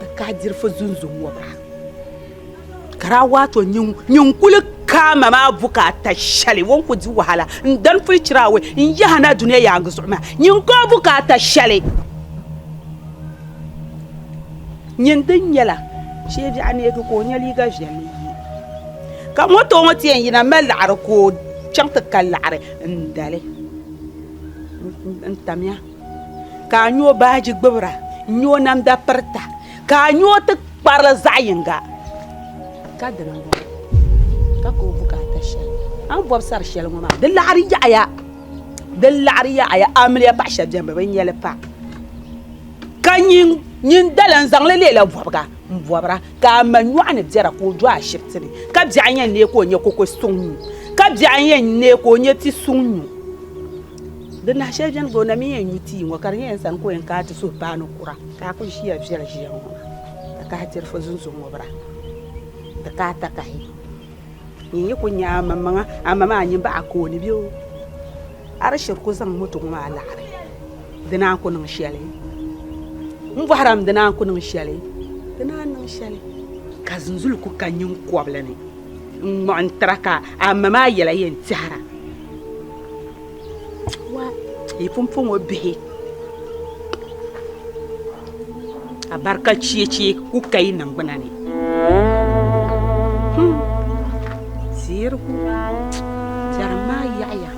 Di ka diri fo zunzun ŋɔbira ka daa waato nyin kuli kaama maa bukaata shɛli o ni ku di wahala n dani puli chira away n yaha na dunia yaangi zuɣu maa nyin ka o bukaata shɛli nyin din nyɛla shee biɛɣu neegi ka o nya liiga viɛlli ye ka moto ŋɔ ti yɛn yina mali laɣiri ka o chaŋ ti ka laɣiri n dali n tamya ka a nya o baaji gbubira n nya o namda pirita ka a nya o ti kparili zaɣ yinga ka dina n-bɔŋɔ ka ka o bukaata shɛli a ni bɔbi sari shɛli ŋɔ maa di laɣiri yaɣiya di laɣiri yaɣiya amiliya paɣa shɛba beni bɛ bi nya li pa ka nyin dala n-zaŋ li leela bɔbiga m-bɔbira ka a ma nyɔɣu ni biɛra ka o do ashibiti ni ka biɛɣu yɛn neei ka o nya koko suŋ nyu ka biɛɣu yɛn neei ka o nya ti suŋ nyu Di nahi shɛli bɛni ka o na mi yɛn nyu tii ŋɔ ka di nyɛ yɛn sani ka o yɛn kaai ti suhu paai ni kura ka a kuli ʒiya viɛli ʒiya ŋɔ maa ka kahi diri fo zunzuŋ ŋubira di kaai takahi nyin yi ku nya a maŋmaŋa a ma maa nyin baɣa kooni bɛ o a di shiri ku zaŋ moto ŋɔ maa laɣiri di naan ku niŋ shɛli n bɔhirami di naan ku niŋ shɛli di naan niŋ shɛli ka zunzuli ku ka nyin kɔbili ni n-ŋmɔɣi n-tira ka a ma maa yɛla yɛn tɛhira. Wa yi pumpɔŋɔ bihi abarika cheechi ku ka yi niŋgbuna ni. Zirigu biɛrim maa yaɣiya.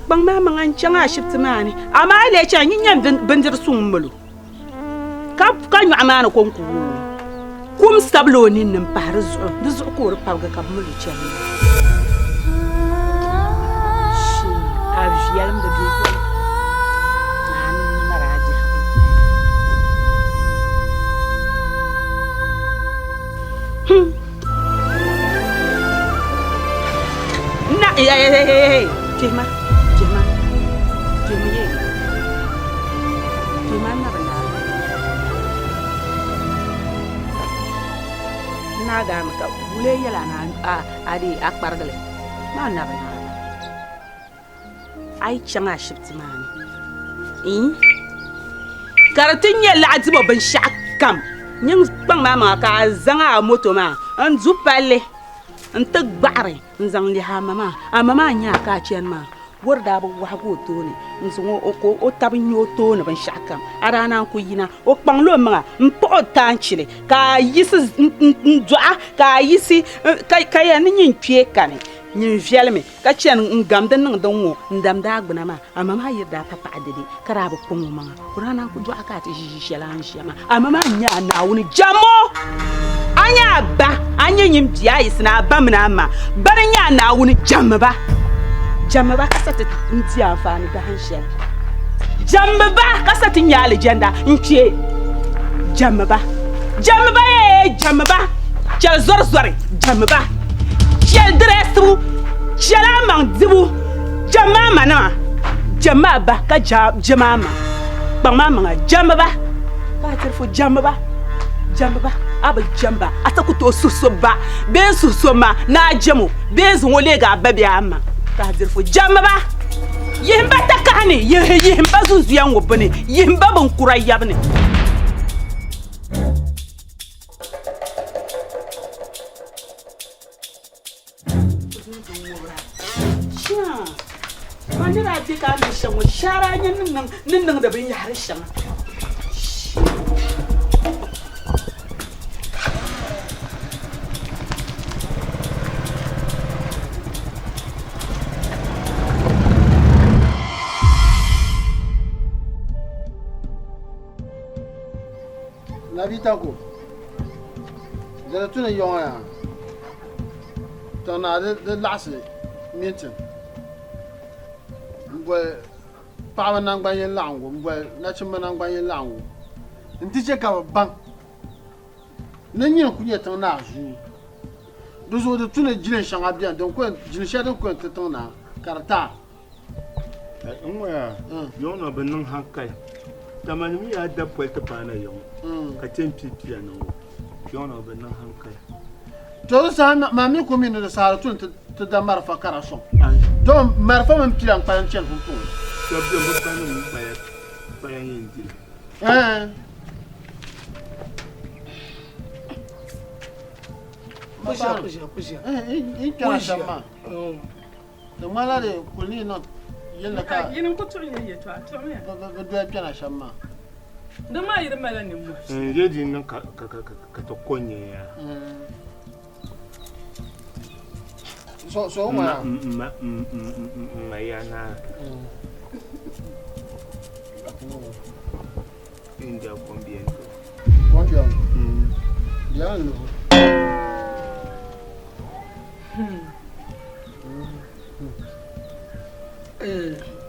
Kpaŋ maa maŋa n-chaŋ ashibiti maa ni amaa a lee chaŋ nyin nyam bindiri suŋ m-mali o. Ka ka nyɔɣu maa ni kɔŋko kum sabila o ninni m-pahi di zuɣu, di zuɣu ka o di pabigi ka bɛ mali o chani maa. Shee a viɛlim bi be yoli ni a mali a biɛhigu. Hmm. Na, hey, hey, hey, hey, kpihima, kpihima, kpihimi yee. Kpihima n na bi naai. N naa gaami ka wulee yɛl a ni a dee a kparigili maa na bi naai. A yi chaŋ ashibiti maa ni ka di ti nyɛ laɣidibo binshɛɣu kam nyin kpaŋ maa maŋa ka a zaŋ a moto maa n-du palli nti gbaɣiri n-zaŋ lihi a ma maa. A ma maa nya a ka a chani maa o di daa bi waɣigi o tooni n-zaŋ o ka o taba nya o tooni binshɛɣu kam a daa naan ku yina o kpaŋla o maŋa m-paɣi o taanchili ka a yiɣisi n-dɔɣi ka a yiɣisi ka yɛli ni nyin kpee kani nyin viɛlimi Ka chani n-gamdi niŋdi ŋ-ŋɔ n-damdi a gbuna maa, amaa maa yi daa pa paɣa dɛde, ka daa bi kpaŋ o maŋa, ka o daa naan ku dɔɣi ka a ti ʒi ʒi shɛli a ni ʒiya maa. Amaa maa nya a Naawuni jɛmmo! A nya a ba, a nya nyin bia a yiɣisi ni a ba mini a ma, bana nya a Naawuni jɛmmi ba. Jɛmmi ba ka sa ti n-di anfaani dahin shɛli. Jɛmmi ba ka sa ti nya alijanda n-kpe. Jɛmmi ba. Jɛmmi ba yee! Jɛmmi ba! Chɛli zɔrizɔri, jɛmmi ba. Chɛli dirɛsibu, chɛli a maŋ dibu, jɛmmi a manima. Jɛmmi a ba ka jɛm a ma. Kpaŋm a maŋa jɛmmi ba. Ka a tiri fo jɛmmi ba, jɛmmi ba. A bi jɛm ba, a ti ku tooi suhi so ba bee n-suhi so ma ni a jɛm o bee n-zaŋ o leegi a ba bee a ma. Ka a diri fo jɛmmi ba. Yihim ba takahi ni, yihim ba zunzuya ŋubbu ni, yihim ba binkura yabu ni. Man ni daa be ka a niŋ shɛm ŋɔ, shɛhira a nya ni niŋdi binyɛhiri shɛŋa. Nabi Tanko, dini tu ni yɔŋɔ yaa tiŋ naa di laɣisi mintin m-boli paɣaba naŋgban yini laɣingu m-boli nachimba naŋgban yini laɣingu nti che ka bɛ baŋ ni nyini ku nyɛ tiŋ naa zuu. Di zuɣu di tu ni jilin shɛŋa beni din ku yɛn jilin shɛli din ku yɛn ti tiŋ naa ka di taai. N ŋɔ yaa, yɔŋ na bi niŋ hankali. Dama nim yaa da poli ti paai na yɔŋ ka chɛ n-pii pia niŋ o. Yɔŋ na bi niŋ hankali. To di saha maa mi ku mi ni di saha di tu ni ti da marafa ka di sɔŋ. Domi marafa mini pila n-kpalim chani pumpɔŋɔ. Shɛba beni bɛ ba nim kpaya yɛn di li. Kuʒia, kuʒia, kuʒia. N kpɛra shɛm maa. Di ŋmanila di kuli ni niŋ yilli ka Yini n-ku tuɣi ya yɛtɔɣa, tuɣimiya. bɛ doli kpɛna shɛm maa. Di maa yi di malila nimmohi. N je di niŋ ka ti ko n-nyɛ ya. So so ŋɔ ya. M ma ya naa. India kom biɛni to. Kom biɛni. Biɛni lubu.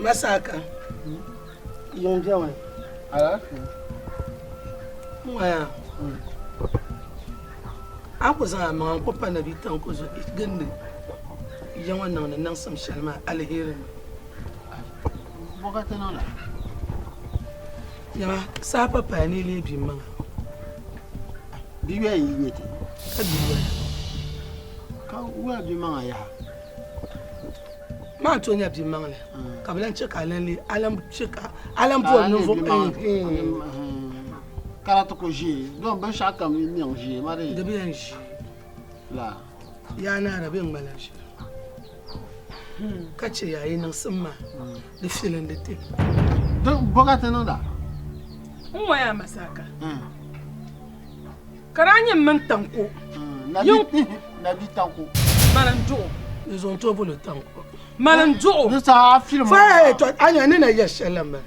Masaka yiŋ biɛni Alaafee. Ŋɔya a ni ku zaŋ a maŋa n-ku pa Nabi Tanko zuɣu gindi ya ŋɔ niŋdi niŋsim shɛli maa aliheri ni. Bɔ ka ti niŋda? Yɛma saha pa paya ni yi leei bia maŋa. Di yuya yi nyɛ ti. Ka di yuya. Ka wuya bia maŋa yaha. Maa to nya bia maŋli ka bi lan chɛ ka a lan leei a lan chɛ ka a lan bɔri ninvuɣ Ka di ti ku ʒee don binshɛɣu kam yi niŋ ʒee maa di Di bi yɛn ʒee. La. Yaa naa di bi yɛn ŋmanila ʒee. Ka chɛ yaa yi niŋsim maa di filindi ti. Di bɔ ka ti niŋda? N ŋɔ yaa Masaka. Ka daa nyɛ m mini Tanko. Nabi Tanko. Mani n-duɣ o. Di zaŋ tooi boli o Tanko. Mani n-duɣ o. Di saha a filim. Fɔɛ tɔ a nya ni na yɛ shɛli la m-bala.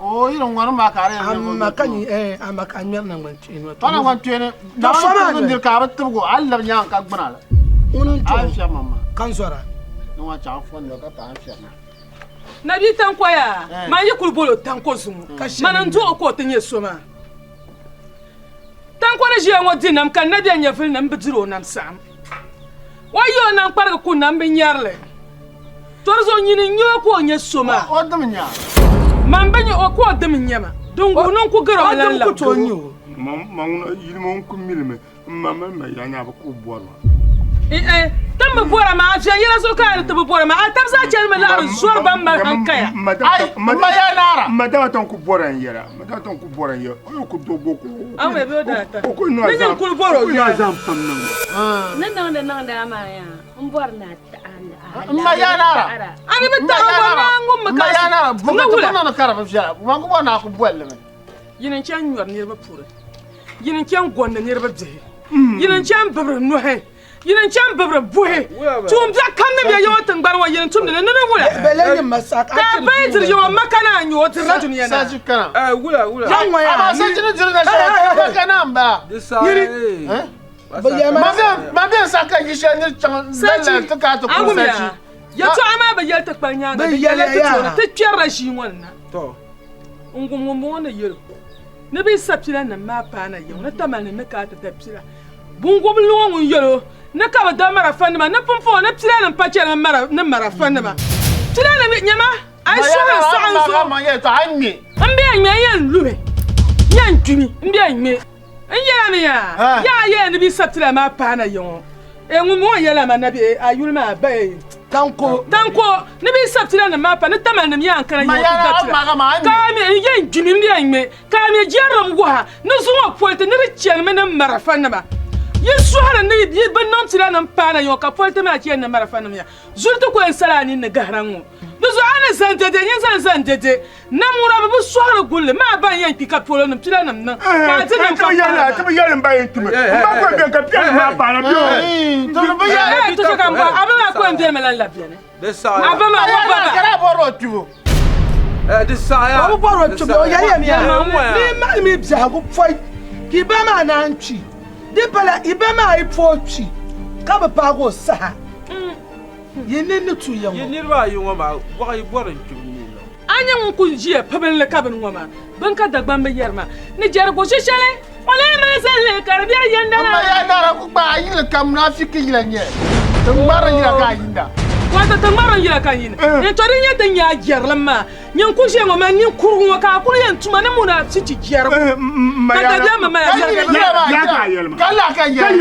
O yi di ŋɔrim maa ka a di yɛn niŋ Ama ka nyi eh ama ka a ŋmɛri naŋgban kpeeni maa. Pa naŋgban kpeeni. Tɔ fɔ maa Naawuni niri ka a bi tibigi o a labi nyaaŋa ka gbuna li. Ŋuni n-tuɣi A fiɛri ma maa. Ka n zɔra. Ni ŋɔ chaŋ fɔ noli ka paai n fiɛri ma. Nabia Tanko yaa, man yi kuli boli o Tanko zuŋɔ, mani n-duɣi o ka o ti nyɛ so maa. Tanko ni ʒiya ŋɔ di nam ka nabia nyɛvili ni m bi diri o nam saɣim. O yi o naŋkparigi ku nam bi nyari li. To di zuɣu nyini n-nyɛ o ka o nyɛ so maa. O dim n-nya. Man bi nya o ka o dim n-nya ma. Din guhi ni n ku gari o lan O dim ku tooi nya o. Ma ŋuna yili ŋɔ n-ku milimi M ma mini ma ya nya bi ku bɔri ma. Eh, ti mi bɔra maa, a viɛnyɛla zuɣu ka a ni ti bi bɔra maa. A tab zaa chani mi laɣiri zɔri ban mali hankaya. Ai, m ma ya naara. M ma dama ti n ku bɔra n yɛra. M ma dama ti n ku bɔra n yɛra. O yi ku do go ku. A mi bɛ o daa ta. O ku Ni nyin kuli bɔra o yɛla. zaŋ pam niŋ ma. Ni niŋdi niŋdi a maa yaa, m bɔri ni a taɣi M ma ya naara. A mi bi taɣi o naa ŋun mi M ma ka ya naara. Ni Bɔka ti wula. ku niŋdi ka di bi viɛla. Man ku bɔri ni a ku boli li mi. Yini n-chani nyɔri niriba puri. Yini n-chani gɔndi niriba bihi. Yini n-chani bibiri nuhi. Yini n-chani bibiri buhi. Tuumbiɛɣu kam ni be yiŋɔ tiŋgbani ŋɔ yini n-tumdi li ni ni wula. Ka a ba yi diri yiŋɔ Maka naa n-nyɛ o dirila dunia naa. Amaa sachi ni diri na shɛli Maka naa m-bala. Ma bɛ n sa ka yi shɛli ni chaŋ lala ti ka ti kuli sachi. Yɛtɔɣa maa bi yɛli ti kpali nyaaŋa, di yɛlila ti tooni, ti kpɛrila ʒii ŋɔ ni na. N gum ŋumbɔŋɔ ni yɛl o ni bɛ yi sa pilanim maa paana yiŋ ni Tamale ni ka a ti da pila. Bingubili ŋɔ ŋun yɛl o ni ka bɛ da marafanima ni pumpɔŋɔ ni pilanim pa chani ni marafanima. Pilanim nyama! A yi suhuri saɣim zuɣu. N bɛ ŋmɛ n yɛn lumi, n yɛn kpimi, n bɛ ŋmɛ. N yɛla mi yaa, yaa yɛla ni bi sabtila maa pahi na yiŋɔ. E ŋun ŋɔ yɛla ma na bi a yuli maa ba e. Tanko. Tanko, ni bi sabtila nim maa pahi ni Tamale nim yaa n kana yiŋɔ ti sabtila. Ka a mi n yɛn kpimi n bɛ ŋmɛ. Ka a mi jɛrilim wuha ni zuŋɔ politi ni di chanimi ni marafa nima. Yi sɔhiri ni yi bi niŋ tila nim paai na yiŋɔ ka politi maa chani ni marafa nim ya. Zuli ti ku yɛn sali a nini ni gahira ŋ-ŋɔ. Di zuɣu a ni zani dɛdɛ nyin zaŋ zani dɛdɛ. Nam ŋuna bi bi sɔhiri gulli maa ban yɛn kpi ka polo nim pila nim niŋ ka a di nim ka paai maa. Ti bi yɛli m ba yɛn kpimi. M ba kɔŋ beni ka pila nim maa paai na bɛ o. To chɛ ka m ba a ba maa kɔŋ beni mi lan labi beni. A ba maa o ba ba. Ka daa bɔri o kpibu. Di saɣiya. O bi bɔri o kpibu o yɛliya mi ni mali mi biɛhigu pɔi ka i ba maa naan kpi. Di pala i ba maa yi pɔi kpi ka bi paagi o saha. Yi nini ni tu ya ŋɔ. Yi niriba ayi ŋɔ maa gɔɣi yi bɔri n-kpibu mi niŋ. A nya ŋun kul ʒiya pibinli ka bini ŋɔ maa, bini ka Dagbamba yɛri maa ni jɛrigu ʒi shɛli, o lee mali zalli ka di biɛri yɛndana. M ma yaa nara ku gbaai a yili ka munafiki yila nyɛ tiŋgbariŋ yila ka a yinda. Wato tiŋgbariŋ yila ka n yinda. N to di nyɛ ti nya a jɛrilim maa, nyin ku ʒiya ŋɔ maa ninkurugu ŋɔ ka a kuli yɛn tuma ni munafiki jɛrigu ka dabiɛm mi mali a jɛrigu. Ka lahi ka yɛra,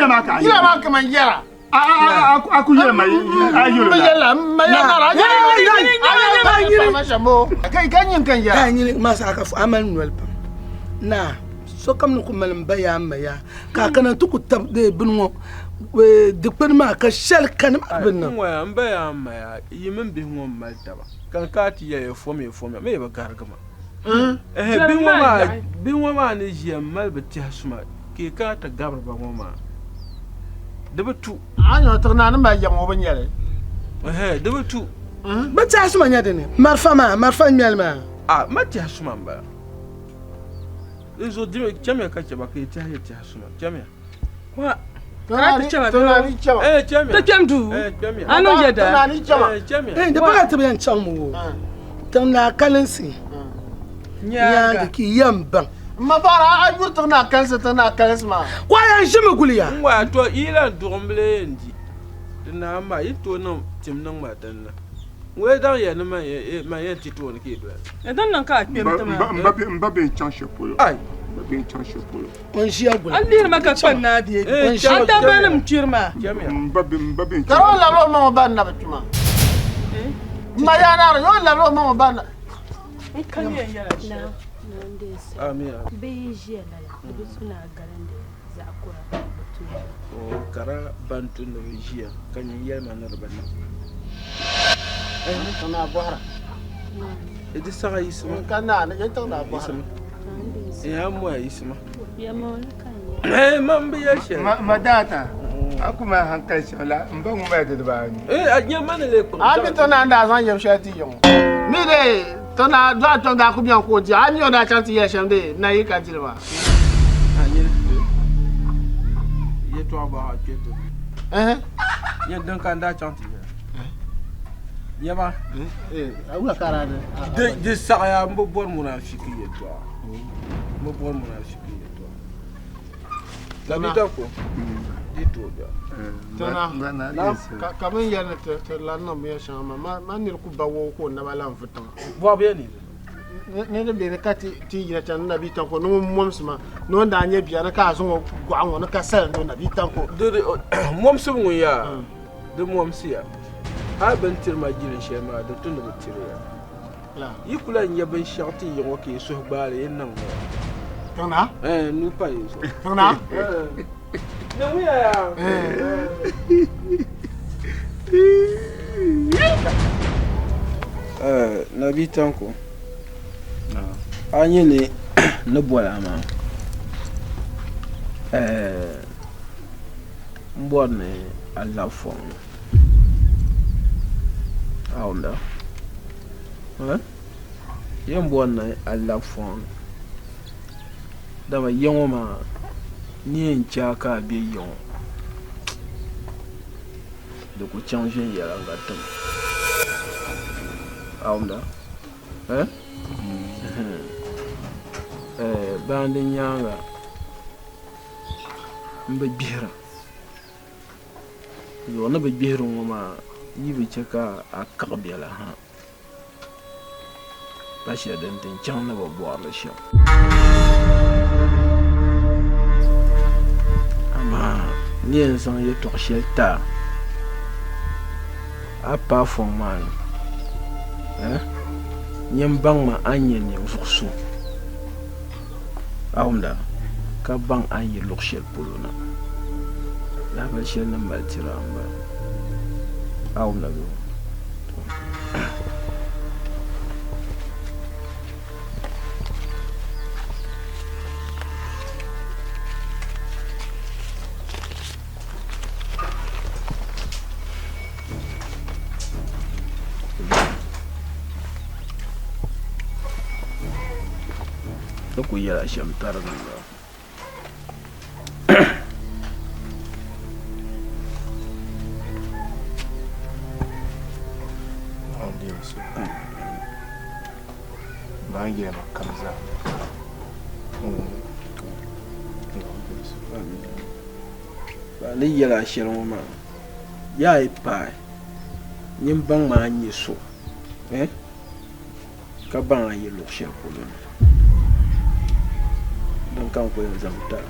yila maa kaman yɛra. A ku yɛli ma a yuli la. Ka nyini masa ka a mali noli pam naa sokam ni ku mali n ba yaa n ma yaa ka a kana ti ku tab bini ŋɔ dikpuni maa ka shɛli kani maa bi niŋ. N ŋɔya n ba yaa n ma yaa yi mini bihi ŋɔ m mali taba ka n kana ti yɛli ya fomiya fomiya mi bi garigi ma bihi ŋɔ maa ni ʒiya m mali bi tɛha suma ka yi kana ti gabiri ba ŋɔ maa di bi tu. A nyɔ tiɣi naa ni mali yɛm ŋɔ bi nyɛli. Di bi tu. Bi tɛha suma nyɛ dini? Marifa maa, marifa ŋmɛli maa. A ma tɛha suma m bala. Di zuɣu dimi chamiya ka chɛ ba ka yi tɛha yi tɛha suma chamiya. Ti kpɛm duu a niŋ yɛda. Di pala ti bi yɛn chaŋ mi o tiŋ naa kalinsi nyaangi ka yi yɛn baŋ. M ma baɣiri a yuri tiŋ naa kalinsi tiŋ naa kalinsi maa. Ka a yɛn ʒimi guli ya. N ŋɔya to yi lan duɣimbila yɛn di di naa maa yi tooi niŋ tim niŋ ma din ni. N ŋɔya daŋ ya ni man yɛn ti tooni ka yi doli. Din niŋ ka a kpɛm ti maa. M ba bɛ n-chaŋ shɛli polo. M ba bɛ n-chaŋ shɛli polo. O ni ʒiya guli. A lihiri ma ka kpa n-naai bee? A dabanim kpiri maa. M ba bɛ n-chaŋ. Ka o labiri o maŋ o ba ni na bi kpi maa. M ma yaa naara, yo labiri o maŋ o ba ni na. N ka ni yɛn yɛla shɛli. Bihi ʒiya lala, di bi tu ni a garindi zaɣ kura bi tu ya. Kara ban tu ni bɛ ʒiya ka nyin yɛli ma ni di bi niŋ. Di saɣa yiɣisimi. Yaa moya yiɣisimi. Man bi yɛli shɛli. Ma daata, a ku mali hankali shɛm la, m ba ŋun mali di dibaanu. A nyɛ ma ni lee kpuɣi. A mi ti naan daa zaŋ yɛm shɛli ti yiŋ. Mi dee ti naa dɔɣi kpɛm daa ku bɛni ka o di a mi o daa chaŋ ti yɛli shɛm dee na yi ka dili maa. A nyini yɛtɔɣa bɔɣa kpɛ ti. Nyɛ din ka n daa chaŋ ti yɛli. Nyɛma. Di saɣaya m bi bɔri munafiki yɛtɔɣa. M bi bɔri munafiki yɛtɔɣa. Labita ko di tooi bɛ. Tana ka bin yɛli ni ti lan niŋ binyɛr shɛŋa maa man niri ku ba wɔbu ka o naba lan vu tiŋa. Bɔbu bɛ ni. Ni di beni ka ti yina chani Nabi Tanko ni ŋun momsi ma ni o ni daa nyɛ bia ni ka a zaŋ o gɔɣa ŋɔ ni ka salindi o Nabi Tanko. Momsibu ŋun yaa di momsiya hali bɛ ni tiri ma jilin shɛli maa di tu ni bɛ tiri ya. Yi ku lahi nya binshɛɣu ti yi ŋɔ ka yi suhu gbaai li yi niŋ mi ya. Tiŋnaa? Ɛɛn, nuu pa yi zuɣu. Tiŋnaa? Ɛɛn. Niŋmiya yaa. Ɛɛn, Nabi Tanko, a nya ni ni boli a maa, ɛɛn, m bɔri ni a labi fɔŋ ni. A wumda? Yɛn bɔri ni a labi fɔŋ ni dama ya ŋɔ maa ni yɛn chɛ a ka a be ya ŋɔ di ku chaŋ viɛnyɛliŋga tiŋa. A wumda? Bayan din nyaaŋa m bi gbihira. Zuɣu ni bi gbihiri ŋɔ maa yi bi chɛ ka a kaɣi biɛla ha. Pa shɛli din ti chaŋ ni bɛ bɔri li shɛm. Amaa n ni yɛn zaŋ yɛtɔɣ shɛli ti a, a paai fɔŋ maa ni, nyin baŋmi a ni nyɛ ninvuɣ so, a wumda, ka baŋ a ni yi luɣ shɛli polo na. Lahibal shɛli ni mali tiri a m-bala. A wumda bee? Ni ku yɛla shɛm tarigi m-bala. Ni yɛl a shɛli ŋɔ maa, yaa yi paai, nyin baŋ ma a ni nyɛ so, ka baŋ a yi luɣ shɛli polo na. Din ka n ku yɛn zaŋ ti a,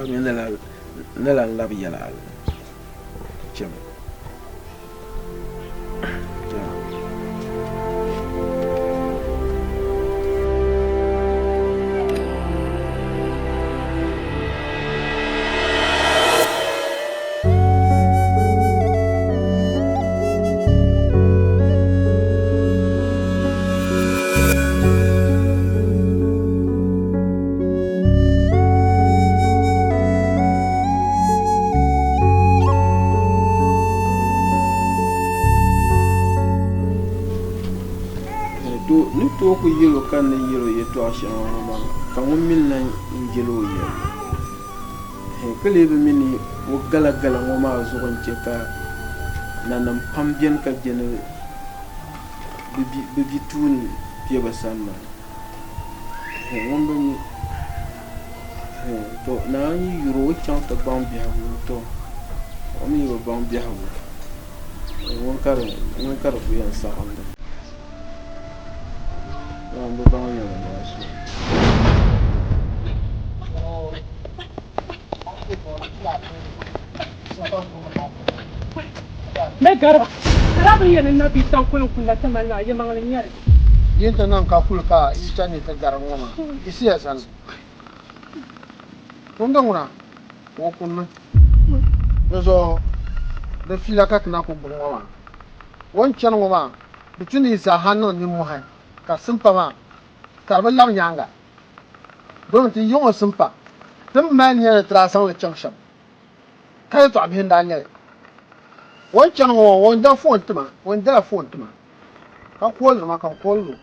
a mi ni lan labi yɛl a li. Chami. Ni tooi ku yɛl o ka n ni yɛl o yɛtɔɣ shɛŋa ŋɔ maa, ka ŋun mi lan jɛl o yɛlli. Ka lee bi mi ni o galagala ŋɔ maa zuɣu n-chɛ ka nanim pam beni ka je ni bɛ bi tuuni kpe bɛ sani maa. Ŋun bi mi, tɔ! Naa yi yur o, o chaŋ ti baŋ biɛhigu, tɔ! O mi yi bi baŋ biɛhigu, ŋuni ka di kul yɛn saɣindi. N bi baŋ yɛli maa shɛm. Mɛ gariba, ti daa bi yɛli ni nabihi taŋkuli n-kuli la ti mali maa, yɛlimaŋli n-nyɛ li. Yi ni ti niŋ ka kuli ka yi chani ti gari ŋɔ maa, yi siya sani. Ŋun be ŋuna, ka o kunimi. Di zuɣu di fiila ka ti na kuli gbubi ŋɔ maa. O ni chani ŋɔ maa, di tu ni yi zaa ha niŋ nimmohi ka simpa maa ka di bi labi nyaaŋa. Domi ti yiŋ o simpa, ti ni mali nia ni ti daa zaŋ li chaŋ shɛm, ka yɛtɔɣ bihi n-daa nyɛ li. O ni chani ŋɔ maa, o ni da foon ti ma, o ni dala foon ti ma, ka kooliri ma ka n kooli o.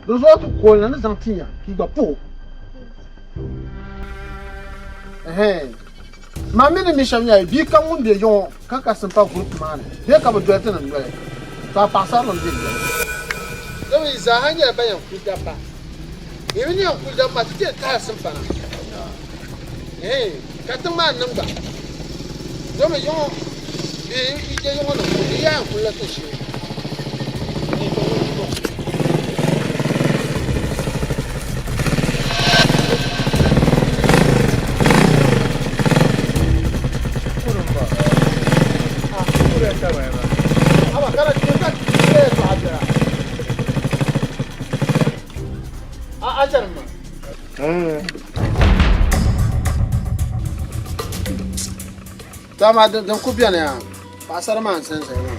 Di zuɣu ti kooli na ni zaŋ ti nya ka yi gba puhi o. Ɛhɛn. Man mi ni mi shɛm nyɛla, bia kam ŋun be yiŋɔ ka ka simpa group maa ni bee ka bi doli ti ni noli, to a paɣisarili m-be doli. Dama yi zaa ha nyɛla ban yɛn kuli dabba. Yi mi ni yɛn kuli dabba maa, ti ti yɛn tahila simpa na. Ɛhɛn, ka tiŋ maa niŋ gba. Domi yiŋɔ bee yi je yiŋɔ nim kuli, yi yaa yɛn kulila tin shee. To amaa din ku beni yaa paɣasara maa n zanzaya maa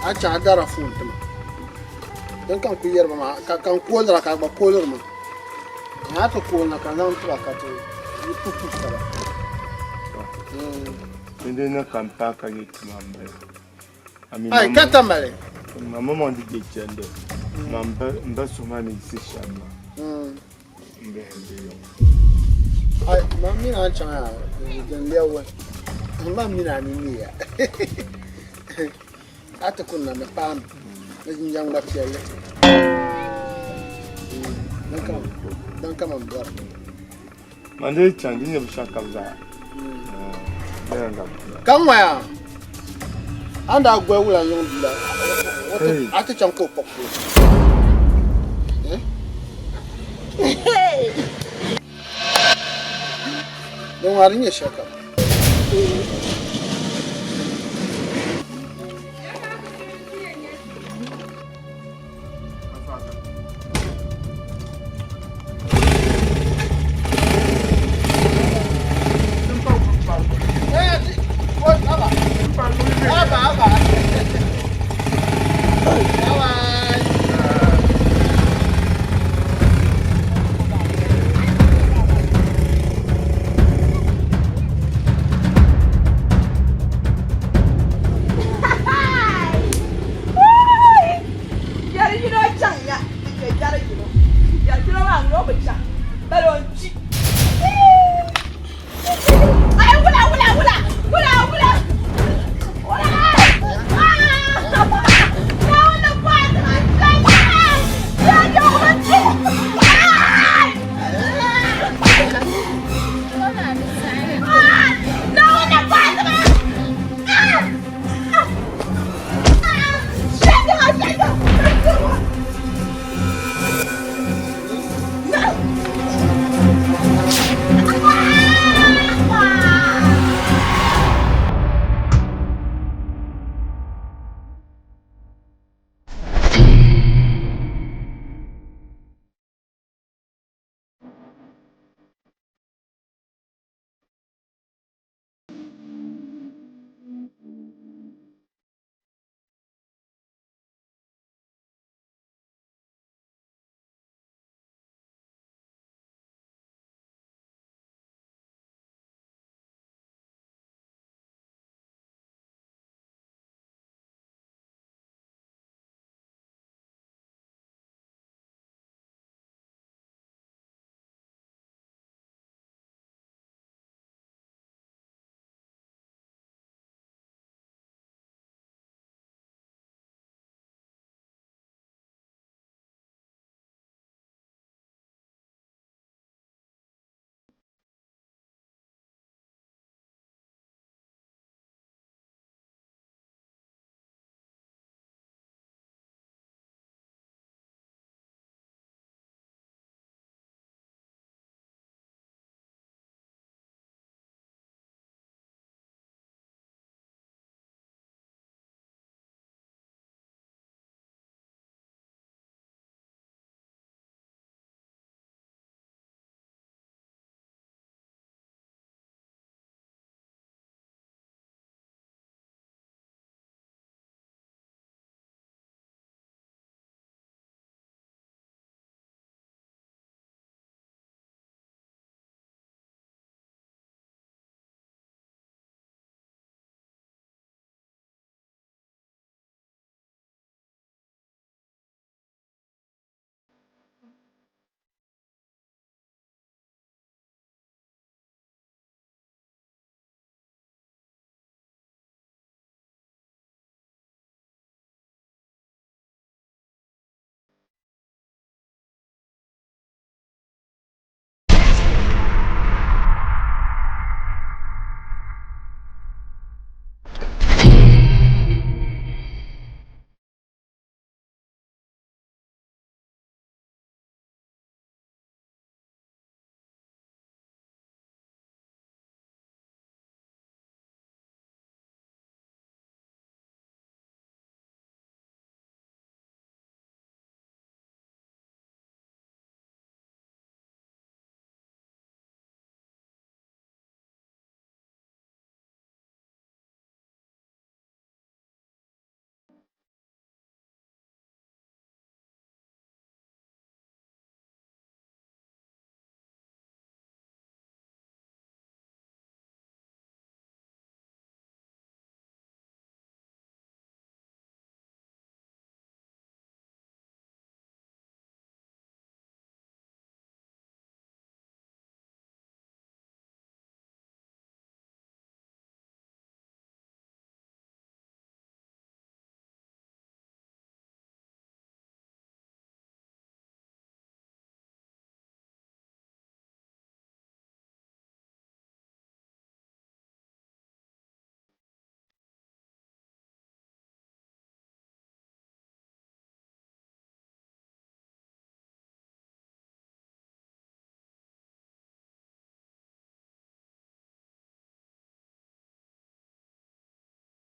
a chaŋ a darila foon tima din ka n ku yɛri ba maa ka n koolira ka a gba kooliri ma a ti koolina ka n zaŋ tiba ka ti yi puhi puhi taba. Di ni ka n paai ka nyɛ tuma m bala. Ai ka tamali. Ma maŋ di je chandi ma m ba suhu maa ni yiɣisi shɛm maa. M bihi m-be yiŋ. Ai ma mini a ni chaŋ yaa din lɛbi m ma mini a ni neeya a ti kuni na ni paami ni jinjam ŋma piɛlli din kama m bɔri. Man dii chaŋ di nyɛ binshɛɣu kam zaa. Ka ŋmaya a ni daa goli wula yiŋ bia la. A ti chaŋ ka o kpuɣi puli. Din ŋɔ a di nyɛ shɛli kam.